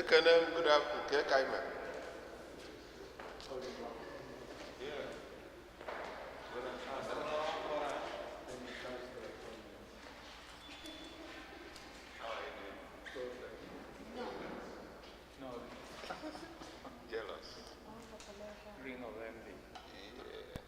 Ekene m, good afternoon. Ke ka ime? Jealous. Ring of envy. Yeah.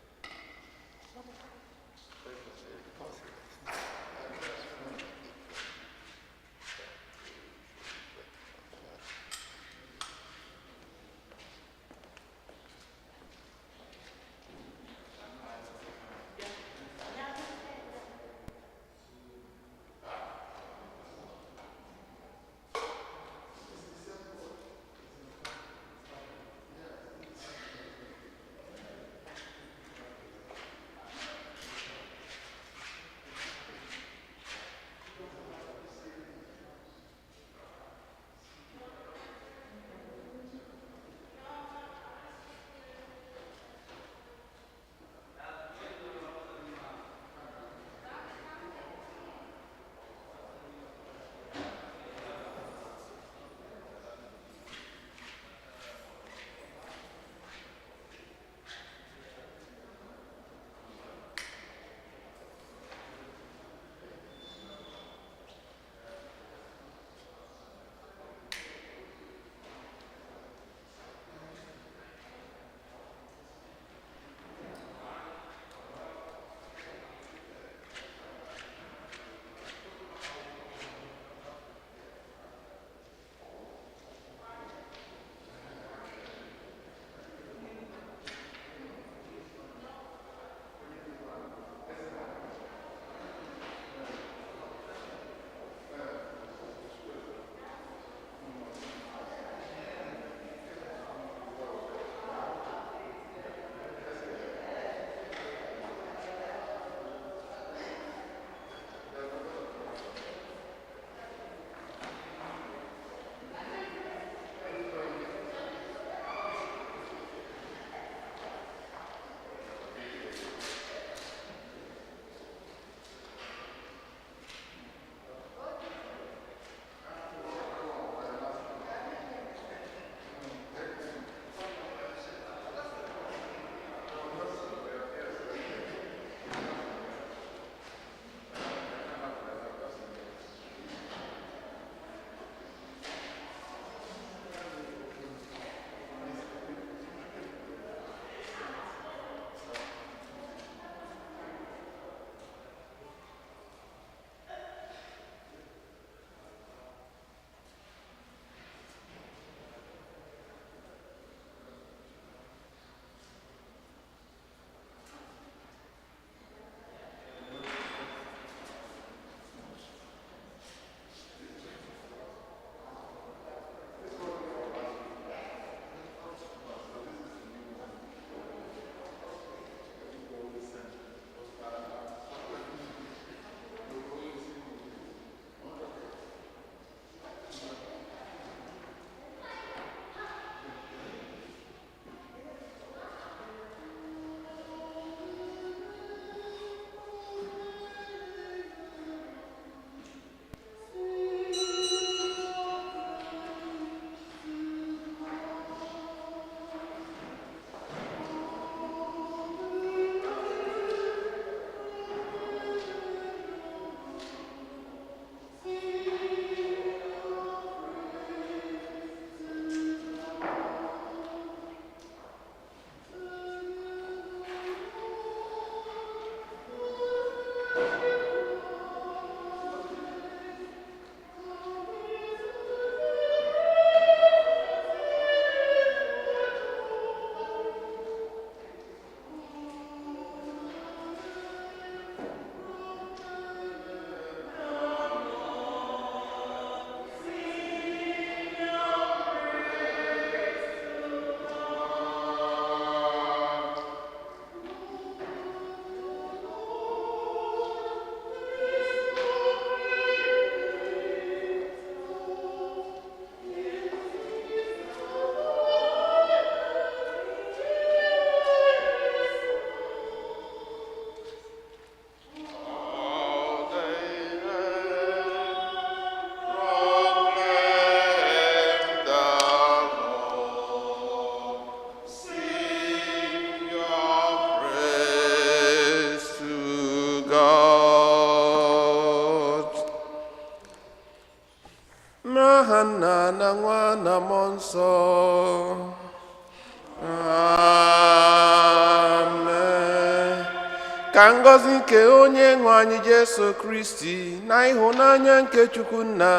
Ka ngọzi nke onye nwe anyị Jesu Kristi na ịhụnanya nke Chukwu Nna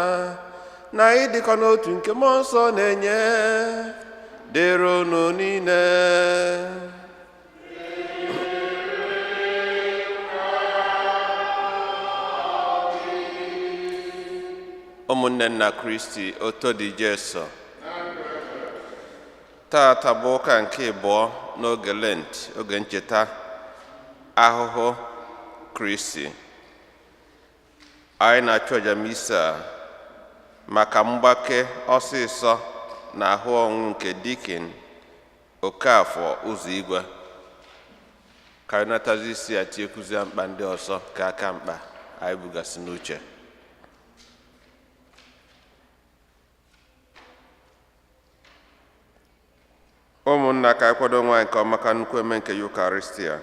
na ịdịkọ n'otu nke Mmụọ Nsọ na-enye dịrị unu niile. Ụmụnne nna Kristi, oto dị Jesu. Taata bụ ụka nke ịbụọ n'oge Lent, oge ncheta ahụhụ Kristi. Anyị na-achụ aja misa maka mgbake ọsịsọ na ahụ ọnwụ nke Dikin Okafọ Ụzọ Igwe. Ka anyị natazi isi ya tinyekwuzie mkpa ndị ọzọ ka aka mkpa anyị bugasị n'uche. Ụmụnna, ka anyị kwado onwe anyị nke ọma maka nnukwu eme nke Yukaristia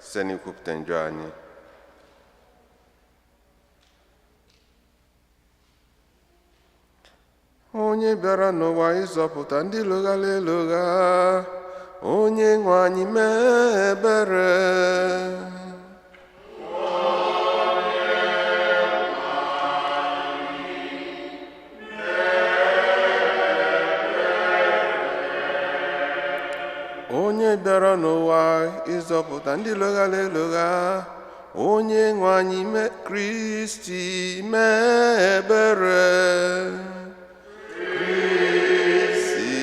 site n'ikwupụta njọ anyị. Onye bịara n'ụwa ịzọpụta ndị lụghara elugha, onye nwe anyị mee ebere. Onye bịara n'ụwa ịzọpụta ndị lụghara elugha, onye nwe anyị mee Kristi mee ebere. Kristi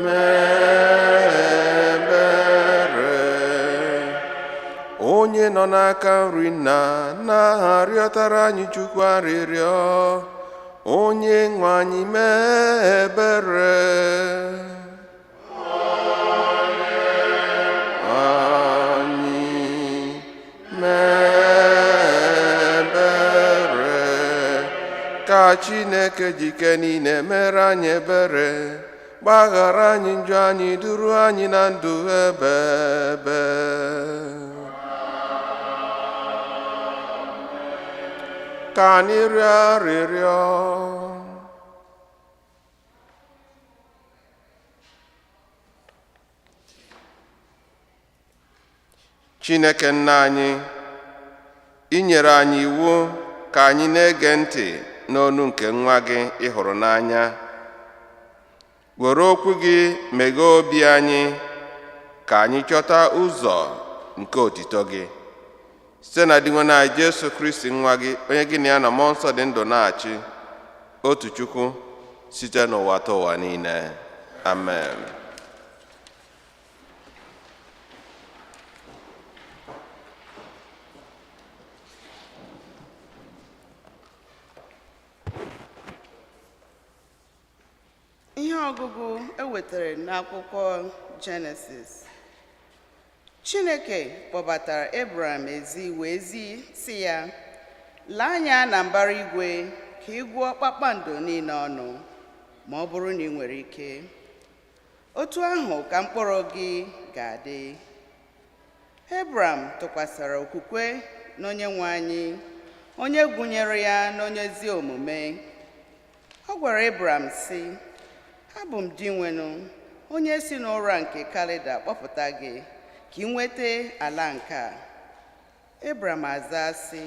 mee ebere. Onye nọ n'aka nri nna na-arịọtara anyị Chukwu arịrịọ, onye nwe anyị mee ebere. Anyị mee ebere. Ka Chineke jike niile mere anyị ebere, gbaghara anyị njọ anyị, duru anyị na ndụ ebebe. Ka anyị rịọ arịrịọ. Chineke nna anyị, i nyere anyị iwu ka anyị na-ege ntị n'onu nke nwa gị ị hụrụ n'anya. Were okwu gị meghee obi anyị ka anyị chọta ụzọ nke otito gị. Site na Dinwenụ anyị Jesu Kristi nwa gị, onye gị na ya na Mmụọ Nsọ dị ndụ na-achị, otu Chukwu, site n'ụwa ta ụwa niile. Amen. Ihe ọgụgụ e wetara n'akwụkwọ Jenesis. Chineke kpọbatara Ebram ezi wee zi sị ya, lee anya na mbara igwe ka ị gụọ kpakpando niile ọnụ, ma ọ bụrụ na ị nwere ike. Otu ahụ ka mkpụrụ gị ga-adị. Ebram tụkwasịrị okwukwe n'Onyenwe anyị, onye gụnyere ya n'onye ezi omume. Ọ gwara Ebram sị, abụ m Dinwenụ, onye si n'ụra nke Kalida kpọpụta gị ka ị nweta ala nke a. Ebram aza sị,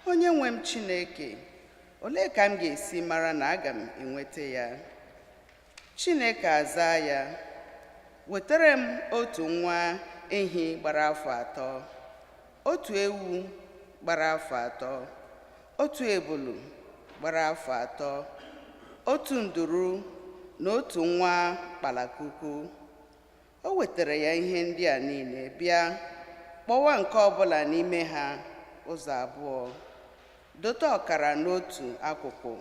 onye nwe m Chineke, olee ka m ga-esi mara na aga m enweta ya? Chineke aza ya, wetara m otu nwa ehi gbara afọ 3, otu ewu gbara afọ 3, otu ebulu gbara afọ 3, otu nduru na otu nwa kpalakuku. O wetara ya ihe ndị a niile bịa kpọwa nke ọbụla n'ime ha ụzọ abụọ, dote ọkara n'otu akụkụ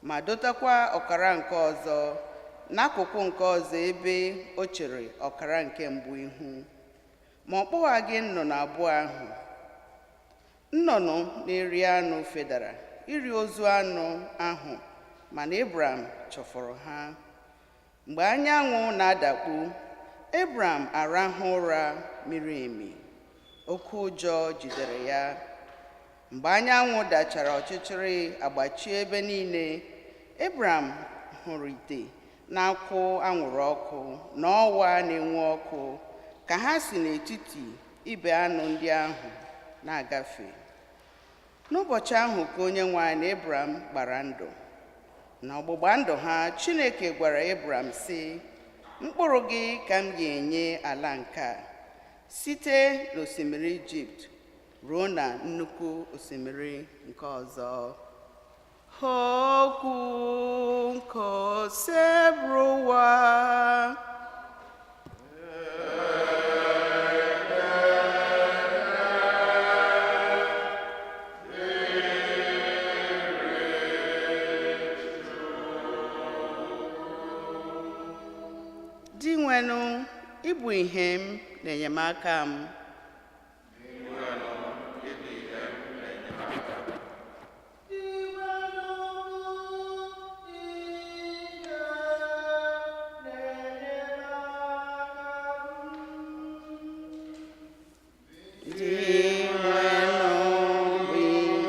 ma dotekwa ọkara nke ọzọ n'akụkụ nke ọzọ ebe o chere ọkara nke mbụ ihu. Ma ọ kpọwaghị nnụnụ abụọ ahụ. Nnụnụ na-eri anụ fedara iri ozu anụ ahụ, mana Ebram chọfụrụ ha. Mgbe anyanwụ na-adakpu, Ebram arahụ ụra miri emi. Oke ụjọ jidere ya. Mgbe anyanwụ dachara ọchịchịrị agbachie ebe niile, Ebram hụrụ ite na-akwụ anwụrụ ọkụ na ọwa na-enwu ọkụ ka ha si n'etiti ibe anụ ndị ahụ na-agafe. N'ụbọchị ahụ ka onye nwe anyị na Ebram gbara ndụ. Na ọgbụgba ndụ ha, Chineke gwara Ebram sị, mkpụrụ gị ka m ga-enye ala nke a, site n'osimiri Ijipt ruo na nnukwu osimiri nke ọzọ. Okwu nke Osebụrụwa. Dinwenụ, ịbụ ihe m na enyemaka m. Dinwenụ bụ ihe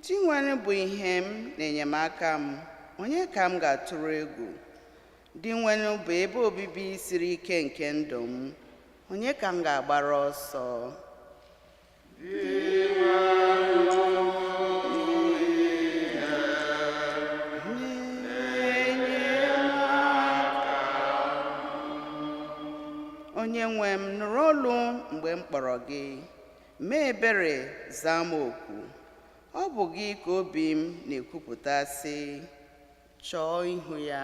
Dinwenụ bụ ihe m na enyemaka m, onye ka m ga-atụrụ egwu? Dinwenụ bụ ebe obibi siri ike nke ndụ m, onye ka m ga-agbara ọsọ? Onye nwe m, nụrụ olu mgbe m kpọrọ gị, mee ebere zaa m oku. Ọ bụ gị ka obi m na-ekwupụta sị, chọọ ihu ya.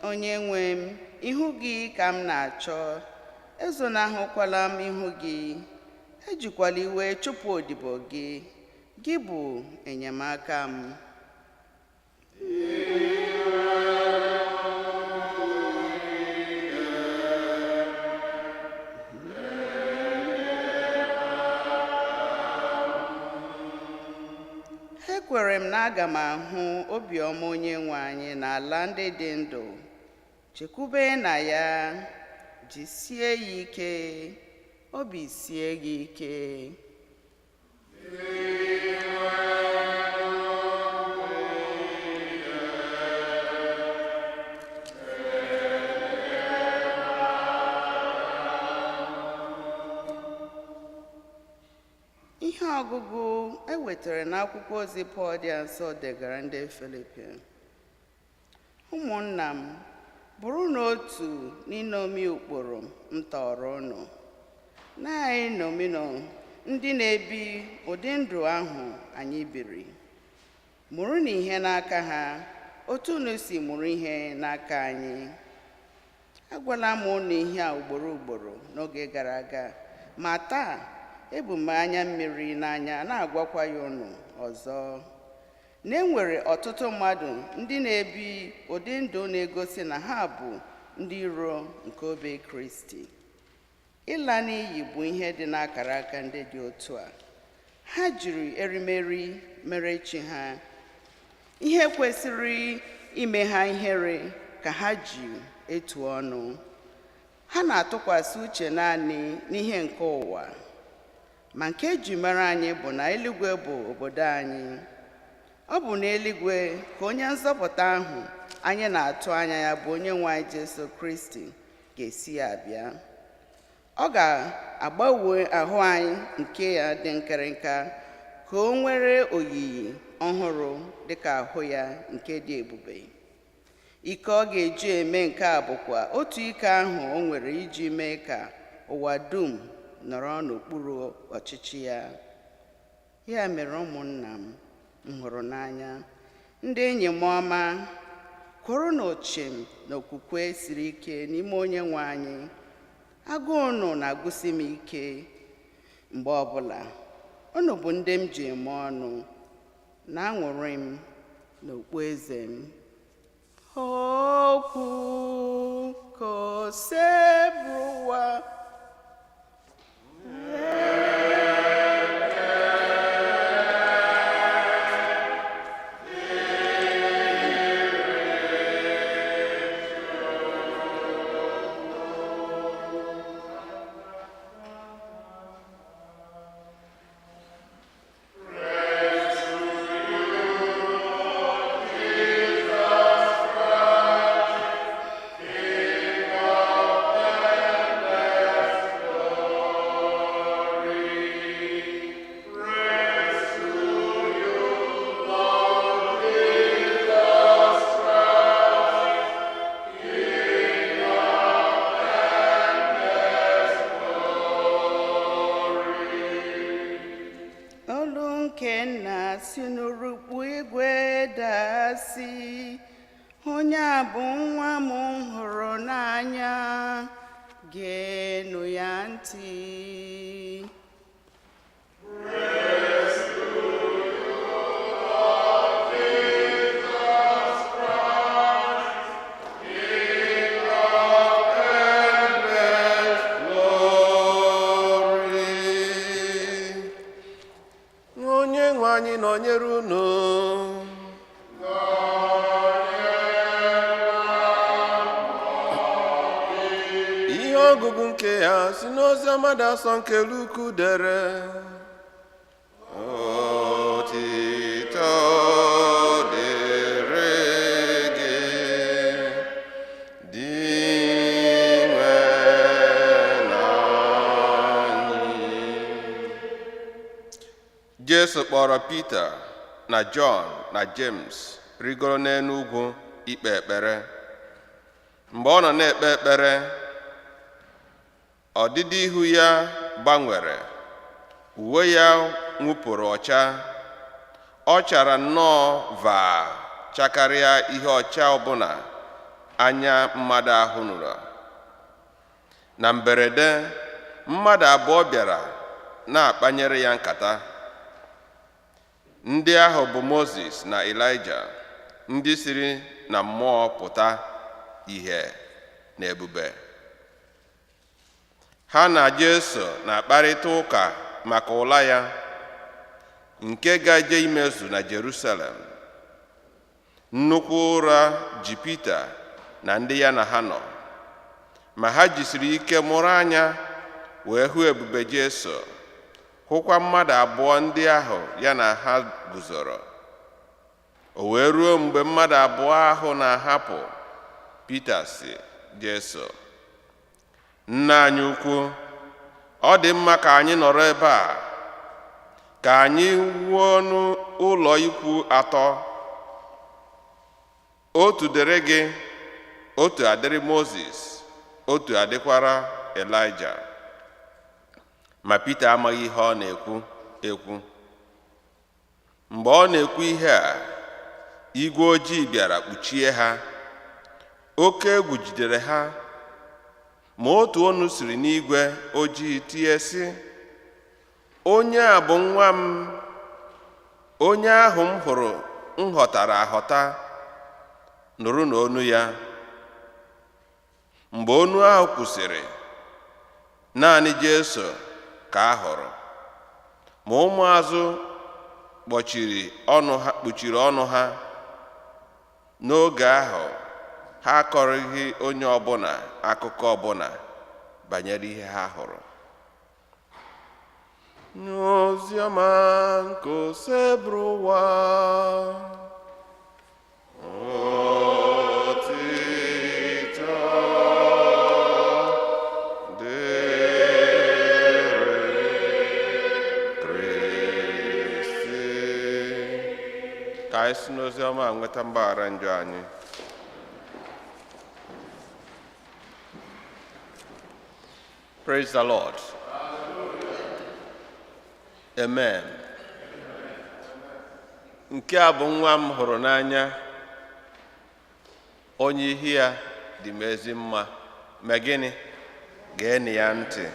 Onye nwe m, ihu gị ka m na-achọ, ezonahụkwala m ihu gị, ejikwala iwe chụpụ odibo gị, gị bụ enyemaka m. Ekwere m na aga m ahụ obiọma onye nwe anyị n'ala ndị dị ndụ. Chekwube na ya, jisie ya ike, obi sie gị ike. Ihe ọgụgụ e wetara n'akwụkwọ ozi Pọl dị nsọ degara ndị Filipi. Ụmụnna m, bụrụ n'otu n'iṅomi ụkpụrụ m tọrọ unu. Na-eṅominụ ndị na-ebi ụdị ndụ ahụ anyị biri. Mụrụnụ ihe n'aka ha, otu unu si mụrụ ihe n'aka anyị. Agwala m unu ihe a ugboro ugboro n'oge gara aga, ma taa ebu m anya mmiri n'anya na-agwakwa ya unu ọzọ. Na e nwere ọtụtụ mmadụ ndị na-ebi ụdị ndụ na-egosi na ha bụ ndị iro nke obe Kristi. Ịla n'iyi bụ ihe dị n'akara aka ndị dị otu a. Ha jiri erimeri mere chi ha. Ihe kwesịrị ime ha ihere ka ha ji etu ọnụ. Ha na-atụkwasị uche naanị n'ihe nke ụwa. Ma nke eji mara anyị bụ na eluigwe bụ obodo anyị. Ọ bụ n'eluigwe ka onye nzọpụta ahụ anyị na-atụ anya ya bụ onye nwe anyị Jesu Kristi ga-esi abịa. Ọ ga-agbanwe ahụ anyị nke ya dị nkịrịnka ka o nwere oyiyi ọhụrụ dịka ahụ ya nke dị ebube. Ike ọ ga-eji eme nke a bụkwa otu ike ahụ o nwere iji mee ka ụwa dum nọrọ n'okpuru ọchịchị ya. Ya mere ụmụnna m m hụrụ n'anya, ndị enyi m ọma, kwụrụ n'oche m n'okwukwe siri ike n'ime onye nwe anyị. Agụụ unu na-agụsi m ike mgbe ọbụla. Unu bụ ndị m ji eme ọnụ, na-aṅụrị m n'okpueze m. Okwu ka Osebụrụwa. si n'urukpu igwe daa sị, "Onye a bụ nwa m hụrụ n'anya, geenụ ya ntị." Glory. Onye nwe anyị nọnyere unu. Ihe ọgụgụ nke ya si n'ozi ọma dị asọ nke Luku dere. Otito dịrị gị, Dinwenụ anyị. Jesu kpọrọ Pita na Jọn na James rigoro n'elu ugwu ikpe ekpere. Mgbe ọ nọ na-ekpe ekpere, ọdịdị ihu ya gbanwere, uwe ya nwupụrụ ọcha, ọ chara nnọọ vaa chakarịa ihe ọcha ọbụla anya mmadụ ahụ nụrụ. Na mberede, mmadụ abụọ bịara na-akpanyere ya nkata. Ndị ahụ bụ Mozis na Ịlaịja, ndị siri na mmụọ pụta ìhè na ebube. Ha na Jesu na-akparịta ụka maka ụla ya nke gaje imezu na Jerusalem. Nnukwu ụra ji Pita na ndị ya na ha nọ, ma ha jisiri ike mụrụ anya wee hụ ebube Jesu, hụkwa mmadụ abụọ ndị ahụ ya na ha guzoro. O wee ruo mgbe mmadụ abụọ ahụ na-ahapụ, Pita sị Jesu, "Nna anyị ukwu, ọ dị mma ka anyị nọrọ ebe a, ka anyị wuo ụlọ ikwu atọ, otu dịrị gị, otu adịrị Mozis, otu adịkwara Elaịja." Ma Pita amaghị ihe ọ na-ekwu ekwu. Mgbe ọ na-ekwu ihe a, igwe ojii bịara kpuchie ha, oke egwu jidere ha. Ma otu onu siri n'igwe ojii tie sị, "Onye a bụ nwa m, onye ahụ m hụrụ m ghọtara aghọta, nụrụ n'onu ya." Mgbe onu ahụ kwụsịrị, naanị Jesu ka a hụrụ. Ma ụmụazụ kpọchiri ọnụ ha, kpuchiri ọnụ ha n'oge ahụ, ha akọrọghị onye ọbụla akụkọ ọbụla banyere ihe ha hụrụ. N'oziọma nke Osebụrụwa. Otito dịrị Kristi. Ka anyị si n'oziọma a nweta mgbaghara njọ anyị. Praise the Lord. Amen. Nke a bụ nwa m hụrụ n'anya, onye ihe ya dị m ezi mma. Ma gịnị? Geenụ ya ntị.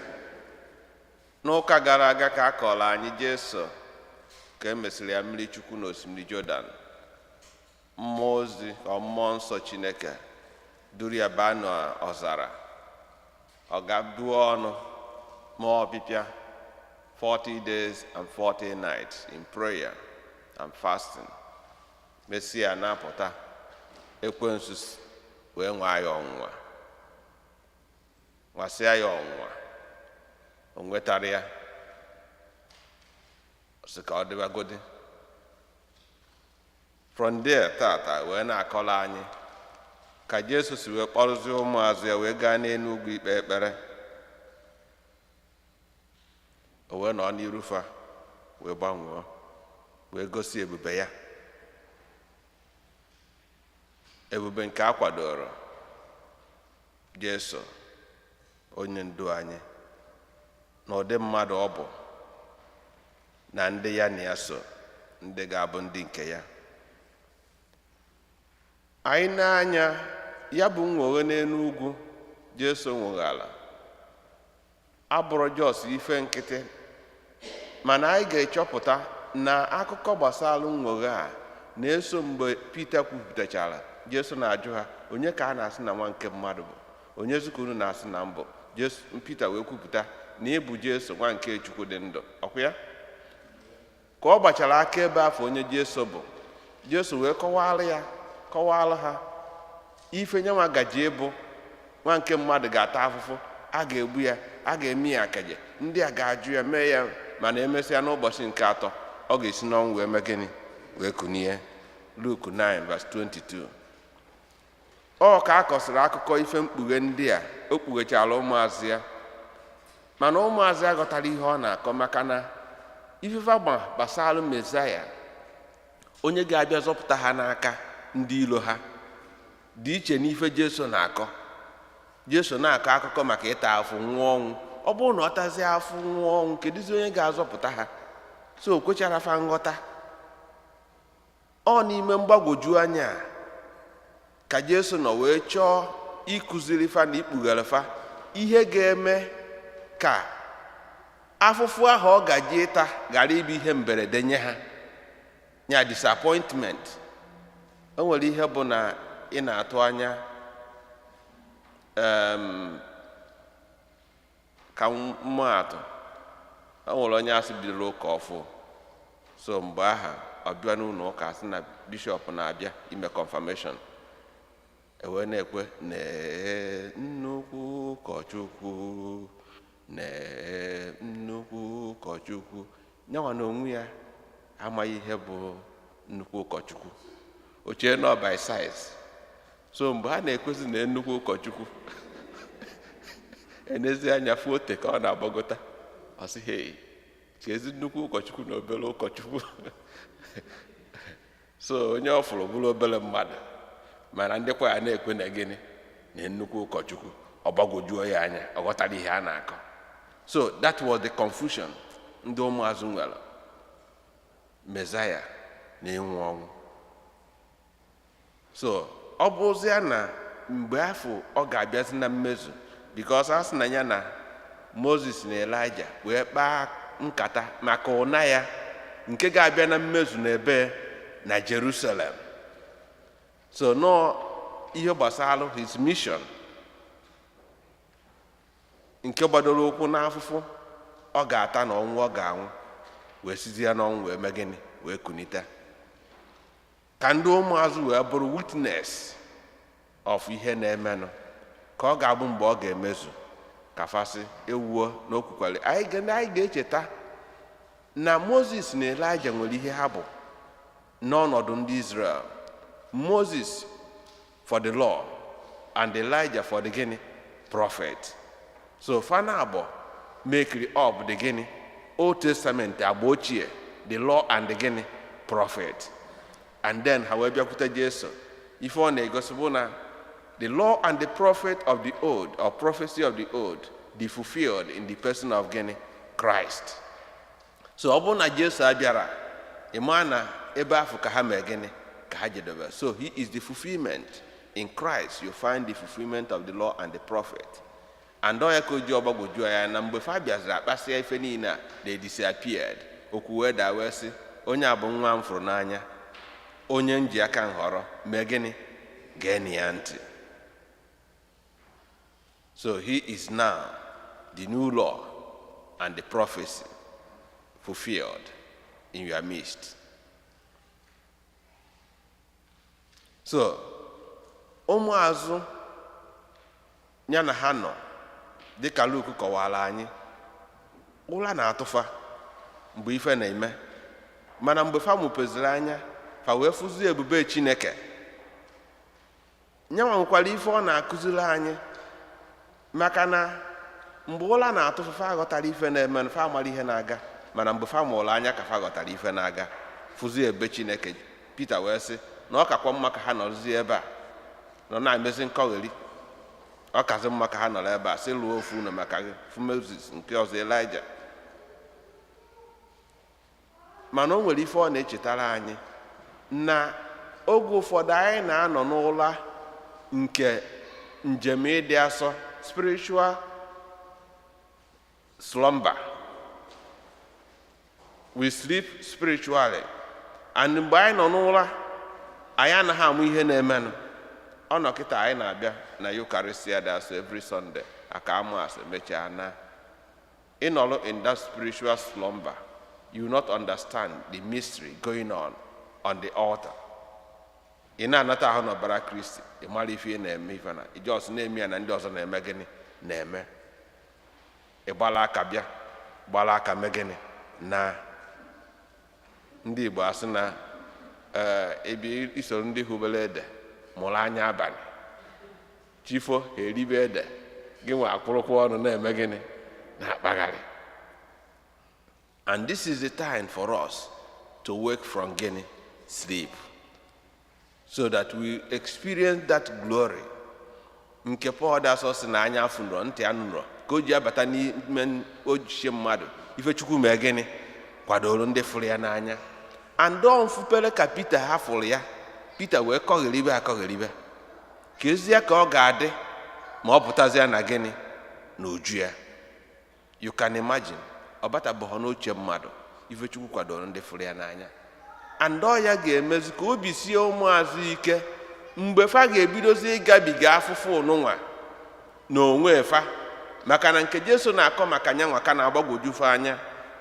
N'ụka gara aga ka a kọrọ anyị Jesu ka e mesịrị ya mmiri Chukwu n'osimiri Jọdan. Mmụọ ozi ka mmụọ nsọ Chineke duru ya baa n'ọzara. Ọ ga-buo ọnụ ma ọpịpịa 40 days and 40 nights in prayer and fasting. Mesịa na-apụta, ekwensu wee nwaa ya ọnwụnwa, nwasịa ya ọnwụnwa, o nwetara ya, sị ka ọ dịbagodi. From there, tata wee na-akọrọ anyị ka Jesu si wee kpọrọzie ụmụazụ ya wee gaa n'elu ugwu ikpe ekpere. O wee nọ n'iru fa wee gbanwee, wee gosi ebube ya, ebube nke a kwadoro Jesu onye ndu anyị na ụdị mmadụ ọ bụ na ndị ya na ya so. Ndị ga-abụ ndị nke ya. Anyị na-anya ya bụ nnwoghe n'elu ugwu Jesu nwoghara abụrụ just ife nkịtị, mana anyị ga-echọpụta na akụkọ gbasara nnwoghe a na-eso mgbe Pita kwupụtachara. Jesu na-ajụ ha, "Onye ka a na-asị na nwa nke mmadụ bụ? Onye zikwa unu na-asị na mbụ?" Jesu, Pita wee kwupụta na ịbụ Jesu, nwa nke Chukwu dị ndụ. Ọkwa ya ka ọ gbachara aka ebe afọ onye Jesu bụ. Jesu wee kọwara ya, kọwara ha ife nyanwa gaji ịbụ. Nwa nke mmadụ ga-ata afụfụ, a ga-egbu ya, a ga-eme ya akaje, ndị a ga-ajụ ya, mee ya, mana emesịa n'ụbọchị nke atọ ọ ga-esi n'ọnwụ wee mee gịnị? Wee kunie. Luk 9 verse 22. Ọ ka a kọsịrị akụkọ ife mkpughe ndị a o kpughechara ụmụazụ ya, mana ụmụazụ ya ghọtara ihe ọ na-akọ, maka na ifefe gba gbasara Mezaya, onye ga-abịa zọpụta ha n'aka ndị ilo ha, dị iche n'ife Jesu na-akọ. Jesu na-akọ akụkọ maka ịta afụ, nwụọ ọnwụ. Ọ bụrụ na ọ tazie afụ, nwụọ ọnwụ, kedụzi onye ga-azọpụta ha? So o kwechara fa nghọta. Ọ n'ime mgbagwoju anya a ka Jesu nọ wee chọọ ịkụziri fa na ikpughere fa ihe ga-eme ka afụfụ ahụ ọ gaji ịta ghara ịbụ ihe mberede nye ha, nya disappointment. O nwere ihe bụ na ị na-atụ anya ka mmaatụ, o nwere onye asị bidoro ụka ọfụ. So mgbe aha ọ bịa n'ụlọ ụka, sị na bishọp na-abịa ime confirmation, ewee na-ekwe nee nnukwu ụkọchukwu, nee nnukwu ụkọchukwu. Nyanwa na onwe ya amaghị ihe bụ nnukwu ụkọchukwu. O chee nọ by size. So mgbe a na-ekwezi na nnukwu ụkọchukwu, enezi anya fụ ote ka ọ na-agbagota, ọ sị, "Hei, ka ezi nnukwu ụkọchukwu na obere ụkọchukwu." So onye ọ fụrụ bụrụ obere mmadụ, mana ndị kwa ya na-ekwe na gịnị? Na nnukwu ụkọchukwu. Ọ gbagwojuo ya anya, ọ ghọtara ihe a na-akọ. So that was the confusion ndị ụmụazụ nwere, Mezaya na ịnwụ ọnwụ. So ọ bụzia na mgbe afọ ọ ga-abịazi na mmezu, because a sị na ya na Moses na Elijah wee kpaa nkata maka ụna ya nke ga-abịa na mmezu n'ebe na Jerusalem. So nọọ ihe gbasara his mission nke gbadoro ụkwụ n'afụfụ ọ ga-ata na ọnwụ ọ ga-anwụ, wee sizi ya n'ọnwụ wee mee gịnị? Wee kunite, ka ndị ụmụazụ wee bụrụ witness of ihe na-emenụ, ka ọ ga-abụ mgbe ọ ga-emezu, ka fasị ewuo n'okwukwere. Anyị ga-echeta na Moses na Elijah nwere ihe ha bụ n'ọnọdụ ndị Israel. Moses for the law and Elijah for the gịnị? Prophet. So fana abụọ mekiri up the gịnị? Old Testament, agba ochie, the law and the gịnị? Prophet. And then ha wee bịakwute Jesu. Ife ọ na-egosi bụ na the law and the prophet of the old, or prophecy of the old, be fulfilled in the person of gịnị? Christ. So ọ bụrụ na Jesu abịara, ị maa na ebe ahụ ka ha mee gịnị? Ka ha jedebe. So he is the fulfillment. In Christ you find the fulfillment of the law and the prophet. And ọ ya ka o ji ọgbagwoju ya na mgbe fa bịaziri akpasịa ife niile a, they disappeared. Okwu wee daa wee sị, "Onye a bụ nwa m fụrụ n'anya, onye m ji aka nhọrọ. Mee gịnị? Geenụ ya ntị." So he is now the new law and the prophecy fulfilled in your midst. So ụmụazụ ya na ha nọ, dịka Luk kọwara anyị, ụra na-atụfa mgbe ife na-eme, mana mgbe fa mụpeziri anya, fa wee fụzie ebube Chineke. Nyanwa nwekwara ife ọ na-akụziri anyị, maka na mgbe ụra na-atụfa, fa aghọtara ife na-eme, fa amara ihe na-aga, mana mgbe fa mụrụ anya ka fa ghọtara ife na-aga, fụzie ebube Chineke. Pita wee sị na ọ kakwa mma ka ha nọrọzie ebe a nọ na-emezi nkọgheri. Ọ kazi mma ka ha nọrọ ebe a, sị lụọ ofu ụlọ maka gị, fụ Moses, nke ọzọ Elijah. Mana o nwere ife ọ na-echetara anyị na oge ụfọdụ anyị na-anọ n'ụla nke njem ịdị asọ, spiritual slumber. We sleep spiritually, and mgbe anyị nọ n'ụra, anyị anaghị amụ ihe na-emenụ. Ọ nọ kịta anyị na-abịa na Eucharistia dị asọ every Sunday, aka amụ asị mechaa na ịnọrọ in that spiritual slumber, you will not understand the mystery going on the altar. Ị na-anata ahụ n'ọbara Kristi, ị mara ife ị na-eme, ife na ị just na-eme ya na ndị ọzọ na-eme gịnị na-eme. Ị gbala aka bịa, gbala aka mee gịnị na ndị Igbo asị na ee, ebe isoro ndị hubere ede mụrụ anya abalị chifo, ha eribe ede gị nwe akwụrụkwa ọnụ na-eme gịnị na-akpagharị. And this is the time for us to wake from gịnị, sleep, so that we experience that glory nke Pọl dị asọ sị na anya afụnụrọ, ntị anụrọ, ka o ji abata n'ime ochie mmadụ, ife Chukwu mee gịnị kwadoro ndị fụrụ ya n'anya. And ọ mfupere ka Pita ha fụrụ ya, Pita wee kọgheribe akọgheribe ka ezie ka ọ ga-adị ma ọ pụtazie na gịnị na uju ya. You can imagine, ọ batabụghị n'oche mmadụ, ife Chukwu kwadoro ndị fụrụ ya n'anya. And ọ ya ga-emezi ka obi sie ụmụazụ ike mgbe fa ga-ebidozi ịgabiga afụfụ ụnụnwa na onwe fa, maka na nke Jesu na-akọ maka nyanwa ka na-agbagwoju fa anya.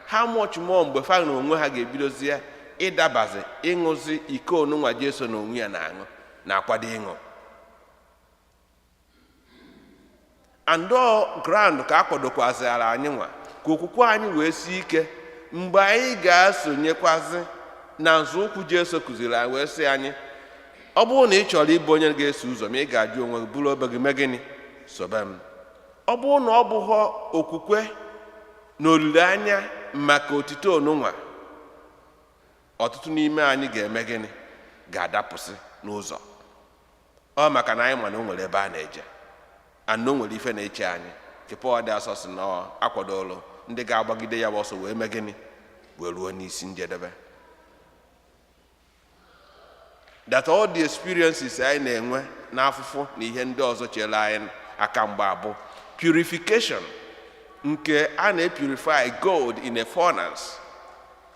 Ha much more mgbe fa na onwe ha ga-ebidozi ya ịdabazi ịṅụzi iko onụnwa Jesu na onwe ya na-aṅụ, na-akwado ịṅụ. And ọ ground ka a kwadokwazịara anyị nwa ka okwukwe anyị wee sie ike mgbe anyị ga-esonyekwazi na nzọụkwụ Jesu kụziri anyị, wee sị anyị, ọ bụrụ na ị chọrọ ịbụ onye ga-eso ụzọ ma, ị ga-ajụ onwe gị, bụrụ obe gị, mee gịnị, sobe m. Ọ bụrụ na ọ bụghọ okwukwe na olileanya maka otito onunwa, ọtụtụ n'ime anyị ga-eme gịnị, ga-adapụsị n'ụzọ. Ọ maka na anyị ma na o nwere ebe a na-eje and na o nwere ife na-eche anyị, nke Pọl dị asọ sị na ọ akwadolu ndị ga-agbagide ya bụ ọsọ wee mee gịnị, wee ruo n'isi njedebe. That all the experiences anyị na-enwe n'afụfụ na ihe ndị ọzọ chere anyị aka mgba bụ purification nke a na-epurify gold in a furnace,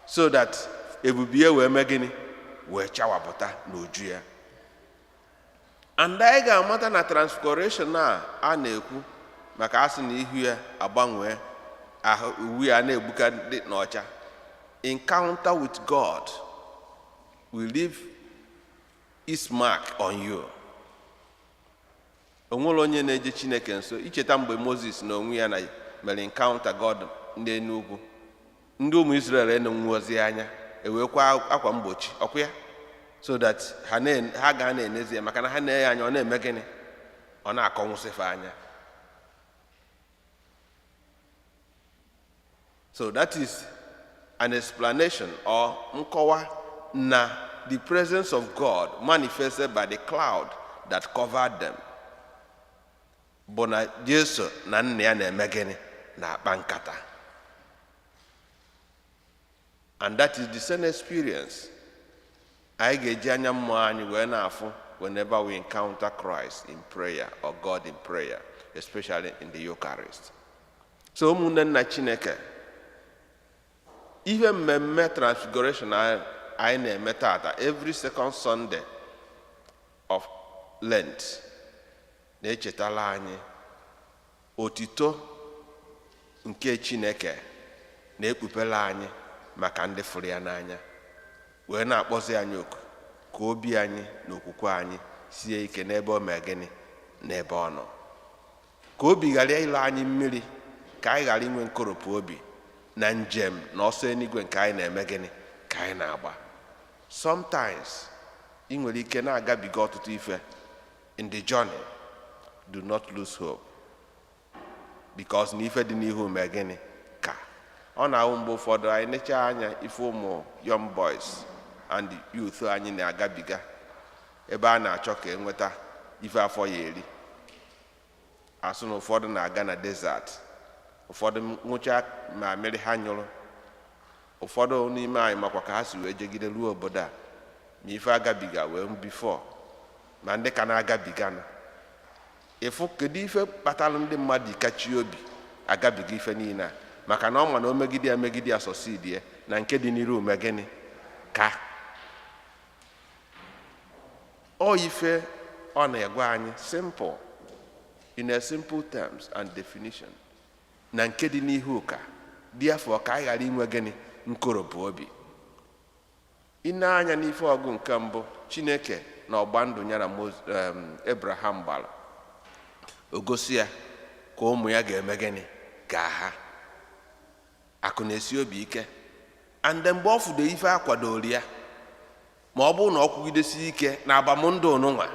so that ebubie wee mee gịnị, wee chawapụta n'uju ya. And anyị ga-amata na transfiguration a a na-ekwu maka, asị na ihu ya agbanwee, ahụ uwe ya na-egbuka dị n'ọcha. Encounter with God will leave its mark on you. O nwere onye na-eje Chineke nso. Icheta mgbe Moses na onwe ya na mere encounter God n'elu ugwu, ndị ụmụ Israel enenwuozi anya, ewekwa akwa mgbochi ọkwa ya so that ha ga na-enezi ya, maka na ha na-enye anya, ọ na-eme gịnị, ọ na-akọnwụsịfe anya. So that is an explanation or nkọwa na the presence of God manifested by the cloud that covered them bụ na Jesu na nna ya na-eme gịnị, na-akpa nkata. And that is the same experience anyị ga-eji anya mmụọ anyị wee na-afụ whenever we encounter Christ in prayer or God in prayer, especially in the Eucharist. So ụmụnne nna Chineke, ihe mmemme transfiguration anyị na-eme tata every second Sunday of Lent na-echetala anyị otito nke Chineke na-ekpupere anyị maka ndị fụrụ ya n'anya, wee na-akpọzi anyị oku ka obi anyị na okwukwe anyị sie ike n'ebe o mee gịnị, n'ebe ọ nọ, ka obi ghara ịlọ anyị mmiri, ka anyị ghara inwe nkoropụ obi na njem na ọsọ eluigwe nke anyị na-eme gịnị, ka anyị na-agba. Sometimes ị nwere ike na-agabiga ọtụtụ ife in the journey. Do not lose hope, because na ife dị n'ihu mee gịnị ka ọ na-ahụ. Mgbe ụfọdụ anyị nechaa anya ife ụmụ young boys and youth anyị na-agabiga ebe a na-achọ ka enweta ife afọ ya eri, asụ na ụfọdụ na-aga na desert, ụfọdụ ṅụcha ma mmiri ha nyụrụ. Ụfọdụ n'ime anyị makwa ka ha si wee jegide ruo obodo a, ma ife agabiga wee before, ma ndị ka na-agabiga na ịfụ kedu ife kpatara ndị mmadụ kachi obi agabiga ife niile a, maka na ọ ma na o megide ya, megide ya, succeed ya na nke dị n'iru ume gịnị ka ọ ife ọ na-egwa anyị simple, in a simple terms and definition, na nke dị n'ihu ụka dị afọ ka anyị ghara inwe gịnị nkoropụ obi. Ị na-anya n'ife ọgụ nke mbụ Chineke na ọgba ndụ ya na Abraham gbara, o gosi ya ka ụmụ ya ga-eme gịnị ka ha akụ na-esi obi ike. And mgbe ọ fụdo ife akwadoro ya, ma ọ bụrụ na ọ kwugidesi ike na agbamndụ onụnwa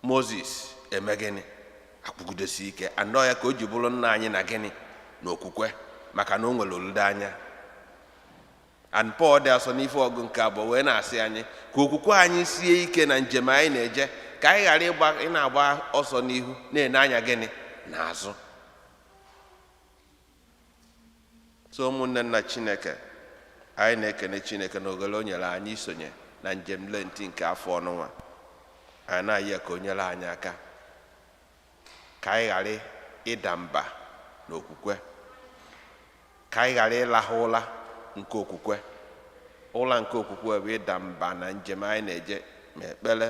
Moses eme gịnị akwugidesi ike, and ọ ya ka o ji bụrụ nna anyị na gịnị na okwukwe, maka na o nwere olileanya. And Paul dị asọ n'ife ọgụ nke abụọ wee na-asị anyị ka okwukwe anyị sie ike na njem anyị na-eje, ka anyị ghara ịgba ị na-agba ọsọ n'ihu na-ene anya gịnị n'azụ. So ụmụnne nna Chineke, anyị na-ekene Chineke na oghere o nyere anyị isonye na njem Lenti nke afọ ọnụnwa. Anyị na-ayị ya ka o nyere anyị aka ka anyị ghara ịda mba n'okwukwe, ka anyị ghara ịlahụ ụla nke okwukwe. Ụla nke okwukwe bụ ịda mba na njem anyị na-eje, ma ekpere,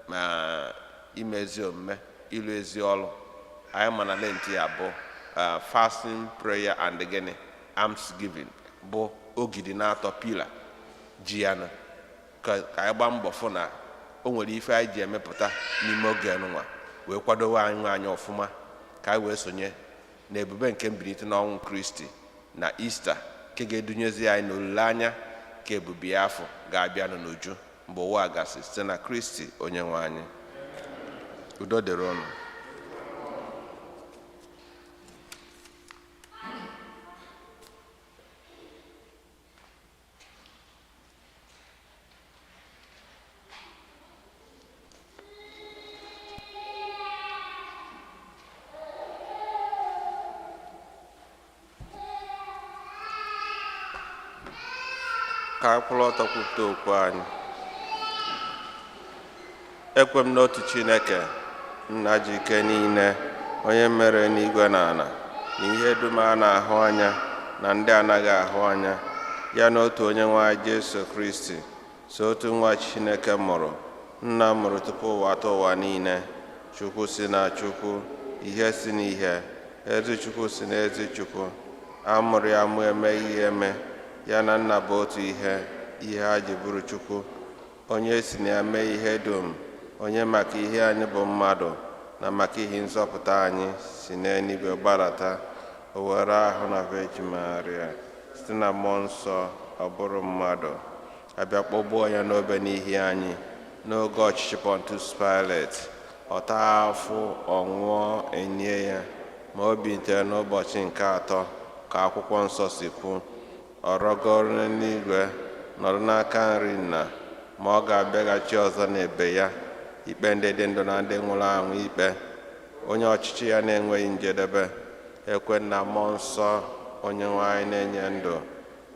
ma ime ezi omume, ịlụ ezi ọrụ. Anyị ma na Lenti ya bụ fasting, prayer and gịnị alms giving, bụ ogidi na-atọ pillar ji ya na ka anyị gbaa mbọ fụ na o nwere ife anyị ji emepụta n'ime oge nwa wee kwadowe anyị nwe anyị ọfụma, ka anyị wee sonye na ebube nke mbilite n'ọnwụ Kristi na Ista, nke ga-edunyezi anyị n'olileanya ka ebube ya afọ ga-abịanụ n'uju mgbe ụwa gasị, site na Kristi onye nwe anyị. Udo dịrị ụnụ. Ka anyị kwụrụ ọtọ kwupụta okwu anyị. Ekwe m n'otu Chineke, nna ji ike niile, onye mere n'igwe na ala na ihe dum a na-ahụ anya na ndị anaghị ahụ anya, ya na otu onye nwe anyị Jesu Kristi, so otu nwa Chineke mụrụ, nna mụrụ tupu ụwa atọ ụwa niile, Chukwu si na Chukwu, ihe si n'ihe, ezi Chukwu si na ezi Chukwu, a mụrụ ya mụ, emeghị ya eme, ya na nna bụ otu ihe, ihe ha ji bụrụ Chukwu, onye si na ya mee ihe dum, onye maka ihe anyị bụ mmadụ na maka ihe nzọpụta anyị si n'eluigwe gbadata, o were ahụ na Virgin Maria site na mmụọ nsọ ọ bụrụ mmadụ, abịa kpọgbuo ya n'obe n'ihi anyị n'oge ọchịchị Pontius Pilate, ọ taa afụ, ọ nwụọ, enye ya, ma o bilitere n'ụbọchị nke atọ ka akwụkwọ nsọ si kwu, ọ rọgoro n'eluigwe, nọrọ n'aka nri nna, ma ọ ga-abịaghachi ọzọ n'ebe ya ikpe ndị dị ndụ na ndị nwụrụ anwụ ikpe, onye ọchịchị ya na-enweghị njedebe. Ekwe na mmụọ nsọ, onye nwe anyị na-enye ndụ,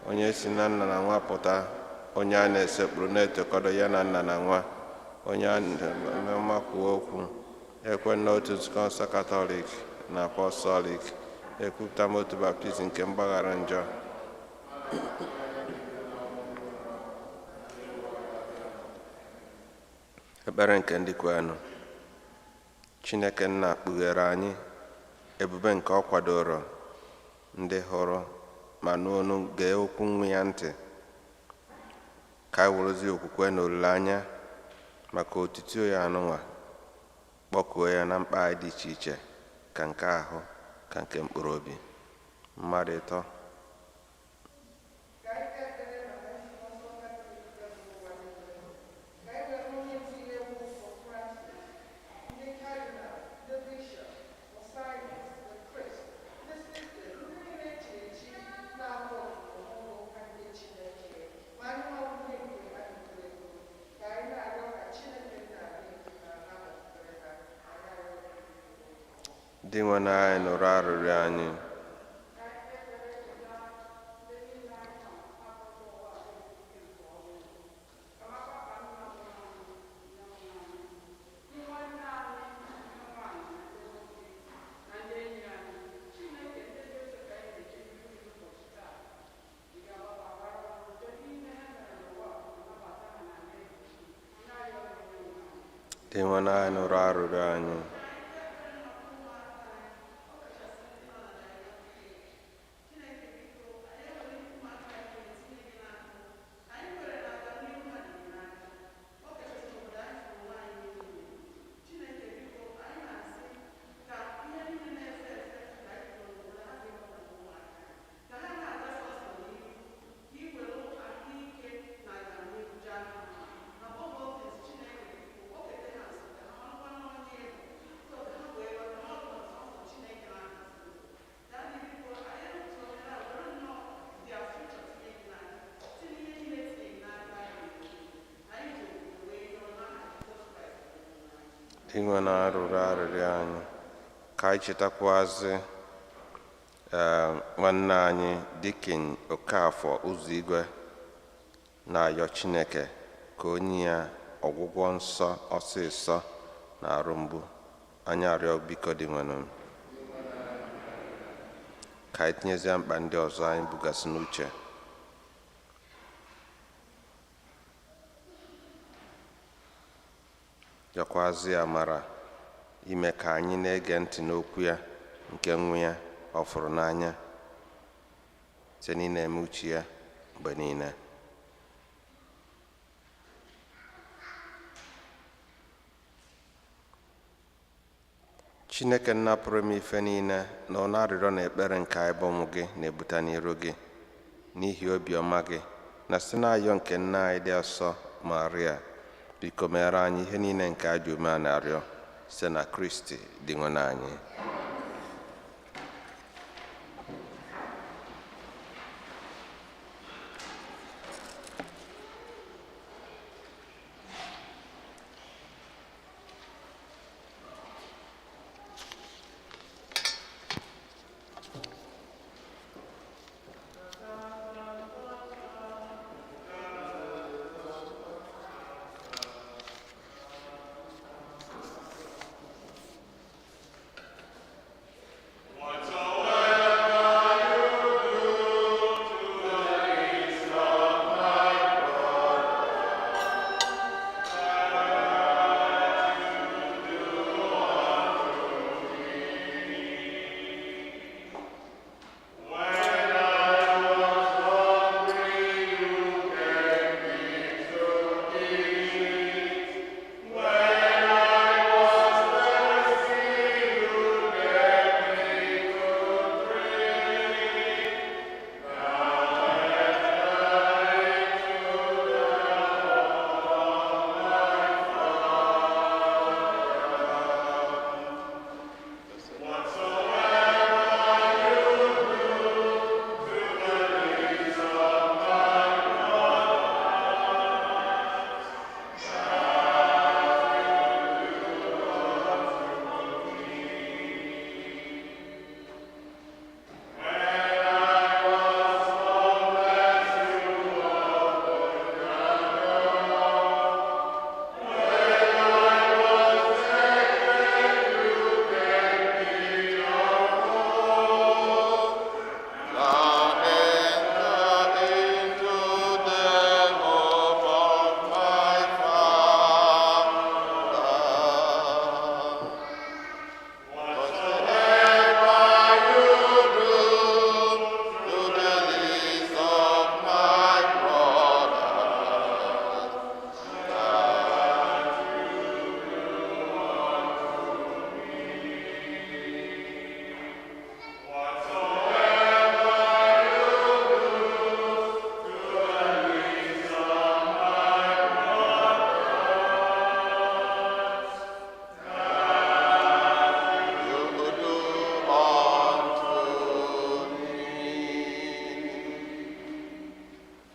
onye si na nna na nwa pụta, onye a na-esekpuru na-etokọdo ya na nna na nwa, onye a na-amakwuo okwu. Ekwe n'otu nzukọ nsọ Katọlik na Apọstọlik. Ekwupụta m otu baptizim nke mgbaghara njọ. Ekpere nke ndị kwenụ. Chineke nna kpughere anyị ebube nke ọ kwadoro ndị hụrụ ma nụ olu gee okwu nwa ya ntị, ka anyị werezie okwukwe na olileanya maka otito ya anụnwa kpọkuo ya na mkpa anyị dị iche iche, ka nke ahụ ka nke mkpụrụ obi mmadụ ịtọ. Dị nwe anyị, nụrụ arịrịọ anyị. Dinwenụ anyị nụrụ arịrịọ anyị. Dinwenụ arụrụ arịrịọ anyị. Ka anyị chetakwazị nwanne anyị Dikin Okafọ Ụzọigwe na-ayọ Chineke ka o nye ya ọgwụgwọ nsọ ọsịsọ na arụ mgbu. Anyị arịọ biko Dinwenụ. Ka anyị tinyezie mkpa ndị ọzọ anyị bugasị n'uche. Yọkwazị amara ime ka anyị na-ege ntị n'okwu ya nke nwa ya ọ fụrụ n'anya site n'ịna-eme uche ya mgbe niile. Chineke nna pụrụ ime ife niile na ọnụ arịrịọ na ekpere nke anyị bụ ụmụ gị na-ebute n'iru gị n'ihi obiọma gị na site n'ayọ nke nna anyị dị asọ Maria, biko meere anyị ihe niile nke ajọ ume a na-arịọ site na Kristi Dinwenụ anyị.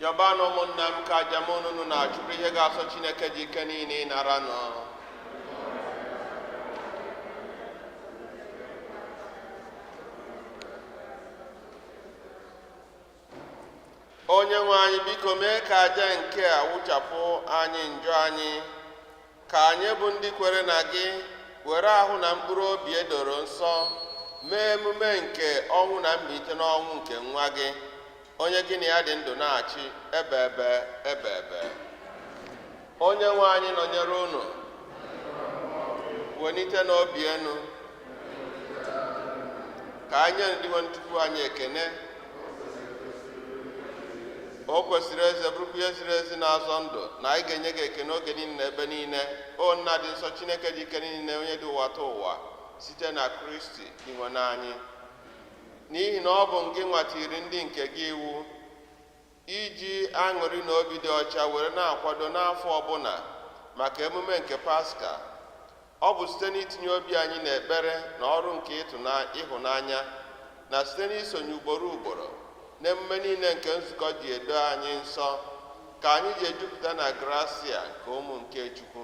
Yọbanụ ụmụnna m ka aja m unu na-achụrụ ihe ga-asọ Chineke ji ike niile ịnara nụ. Onye nwe anyị biko mee ka aja nke a wụchapụ anyị njọ anyị, ka anyị bụ ndị kwere na gị were ahụ na mkpụrụ obi edoro nsọ mee emume nke ọnwụ na mbilite n'ọnwụ nke nwa gị, onye gị na ya dị ndụ na-achị ebe ebe ebe ebe. Onye nwe anyị nọnyere unu. Welite n'obi enu. Ka anyị nye ndị nwe Chukwu anyị ekene. O kwesịrị eze, bụrụkwa ihe ziri ezi na-azọ ndụ na anyị ga-enye gị ekene oge niile na ebe niile, o Nna dị nsọ, Chineke dị ike niile, onye dị ụwa ta ụwa, site na Kristi Dinwe anyị. N'ihi na ọ bụ ngị nwatiri ndị nke gị iwu iji aṅụrị na obi dị ọcha were na-akwado n'afọ ọbụla maka emume nke Paska. Ọ bụ site n'itinye obi anyị n'ekpere na ọrụ nke ịhụnanya, na site n'isonye ugboro ugboro n'emume niile nke nzukọ ji edo anyị nsọ, ka anyị ji ejupụta na grasia nke ụmụ nke Chukwu.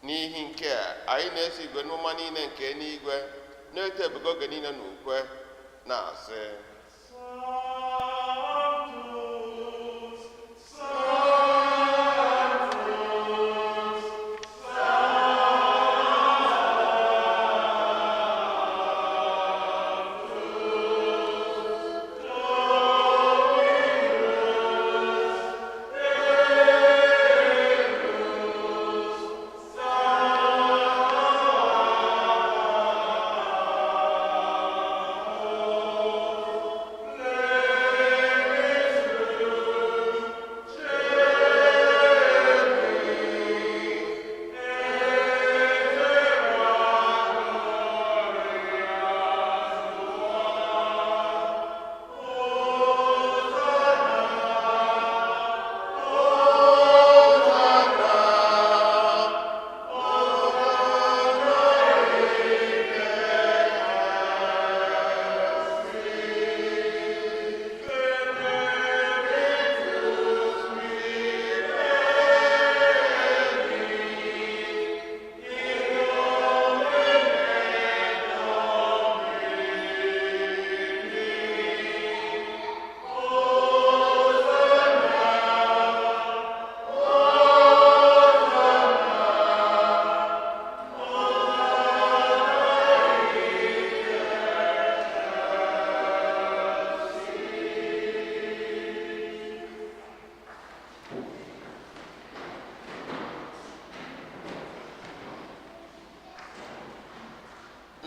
N'ihi nke a, anyị na-eso igwe n'ụma niile nke eluigwe na-eto ebube oge niile na ukwe na-asị: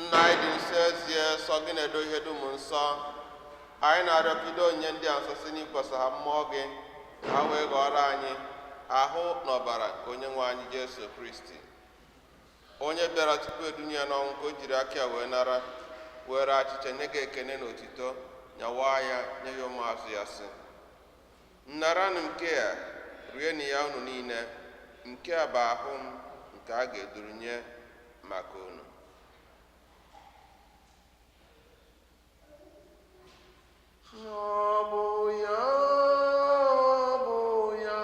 Nna anyị dị nsọ, ezie sọ gị na-edo ihe dum nsọ. Anyị na-arịọ ka ido onyinye ndị a nsọ si n'ikwasa ha mmụọ gị, ka ha wee ghọrọ anyị ahụ na ọbara nke Onye nwe anyị Jesu Kristi, onye bịara tupu edunye ya n'ọnwụ, ka o jiri aka ya wee nara, were achịcha nye gị ekene na otito, nyawa ya, nye ya ụmụazụ ya, sị: "Nnaranụ nke a, rienụ ya unu niile. Nke a bụ ahụ m nke a ga-eduru nye maka unu." Ọ bụ ya, ọ bụ ya,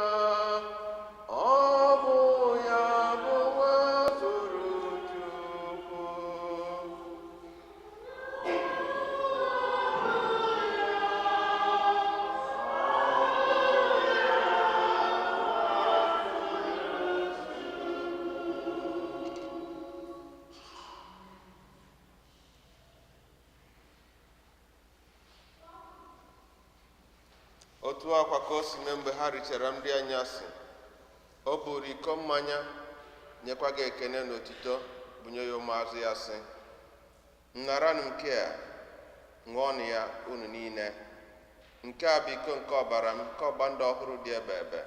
ọ bụ ya bụ nwa atụrụ Chukwu. Otu akwa ka o si mee mgbe ha richara nri anyasị, o buru iko mmanya, nyekwa gị ekene na otito, bunye ya ụmụazụ ya, sị: "Nnaranụ nke a, ṅụọnụ ya unu niile. Nke a bụ iko nke ọbara m, nke ọgba ndụ ọhụrụ dị ebe ebe.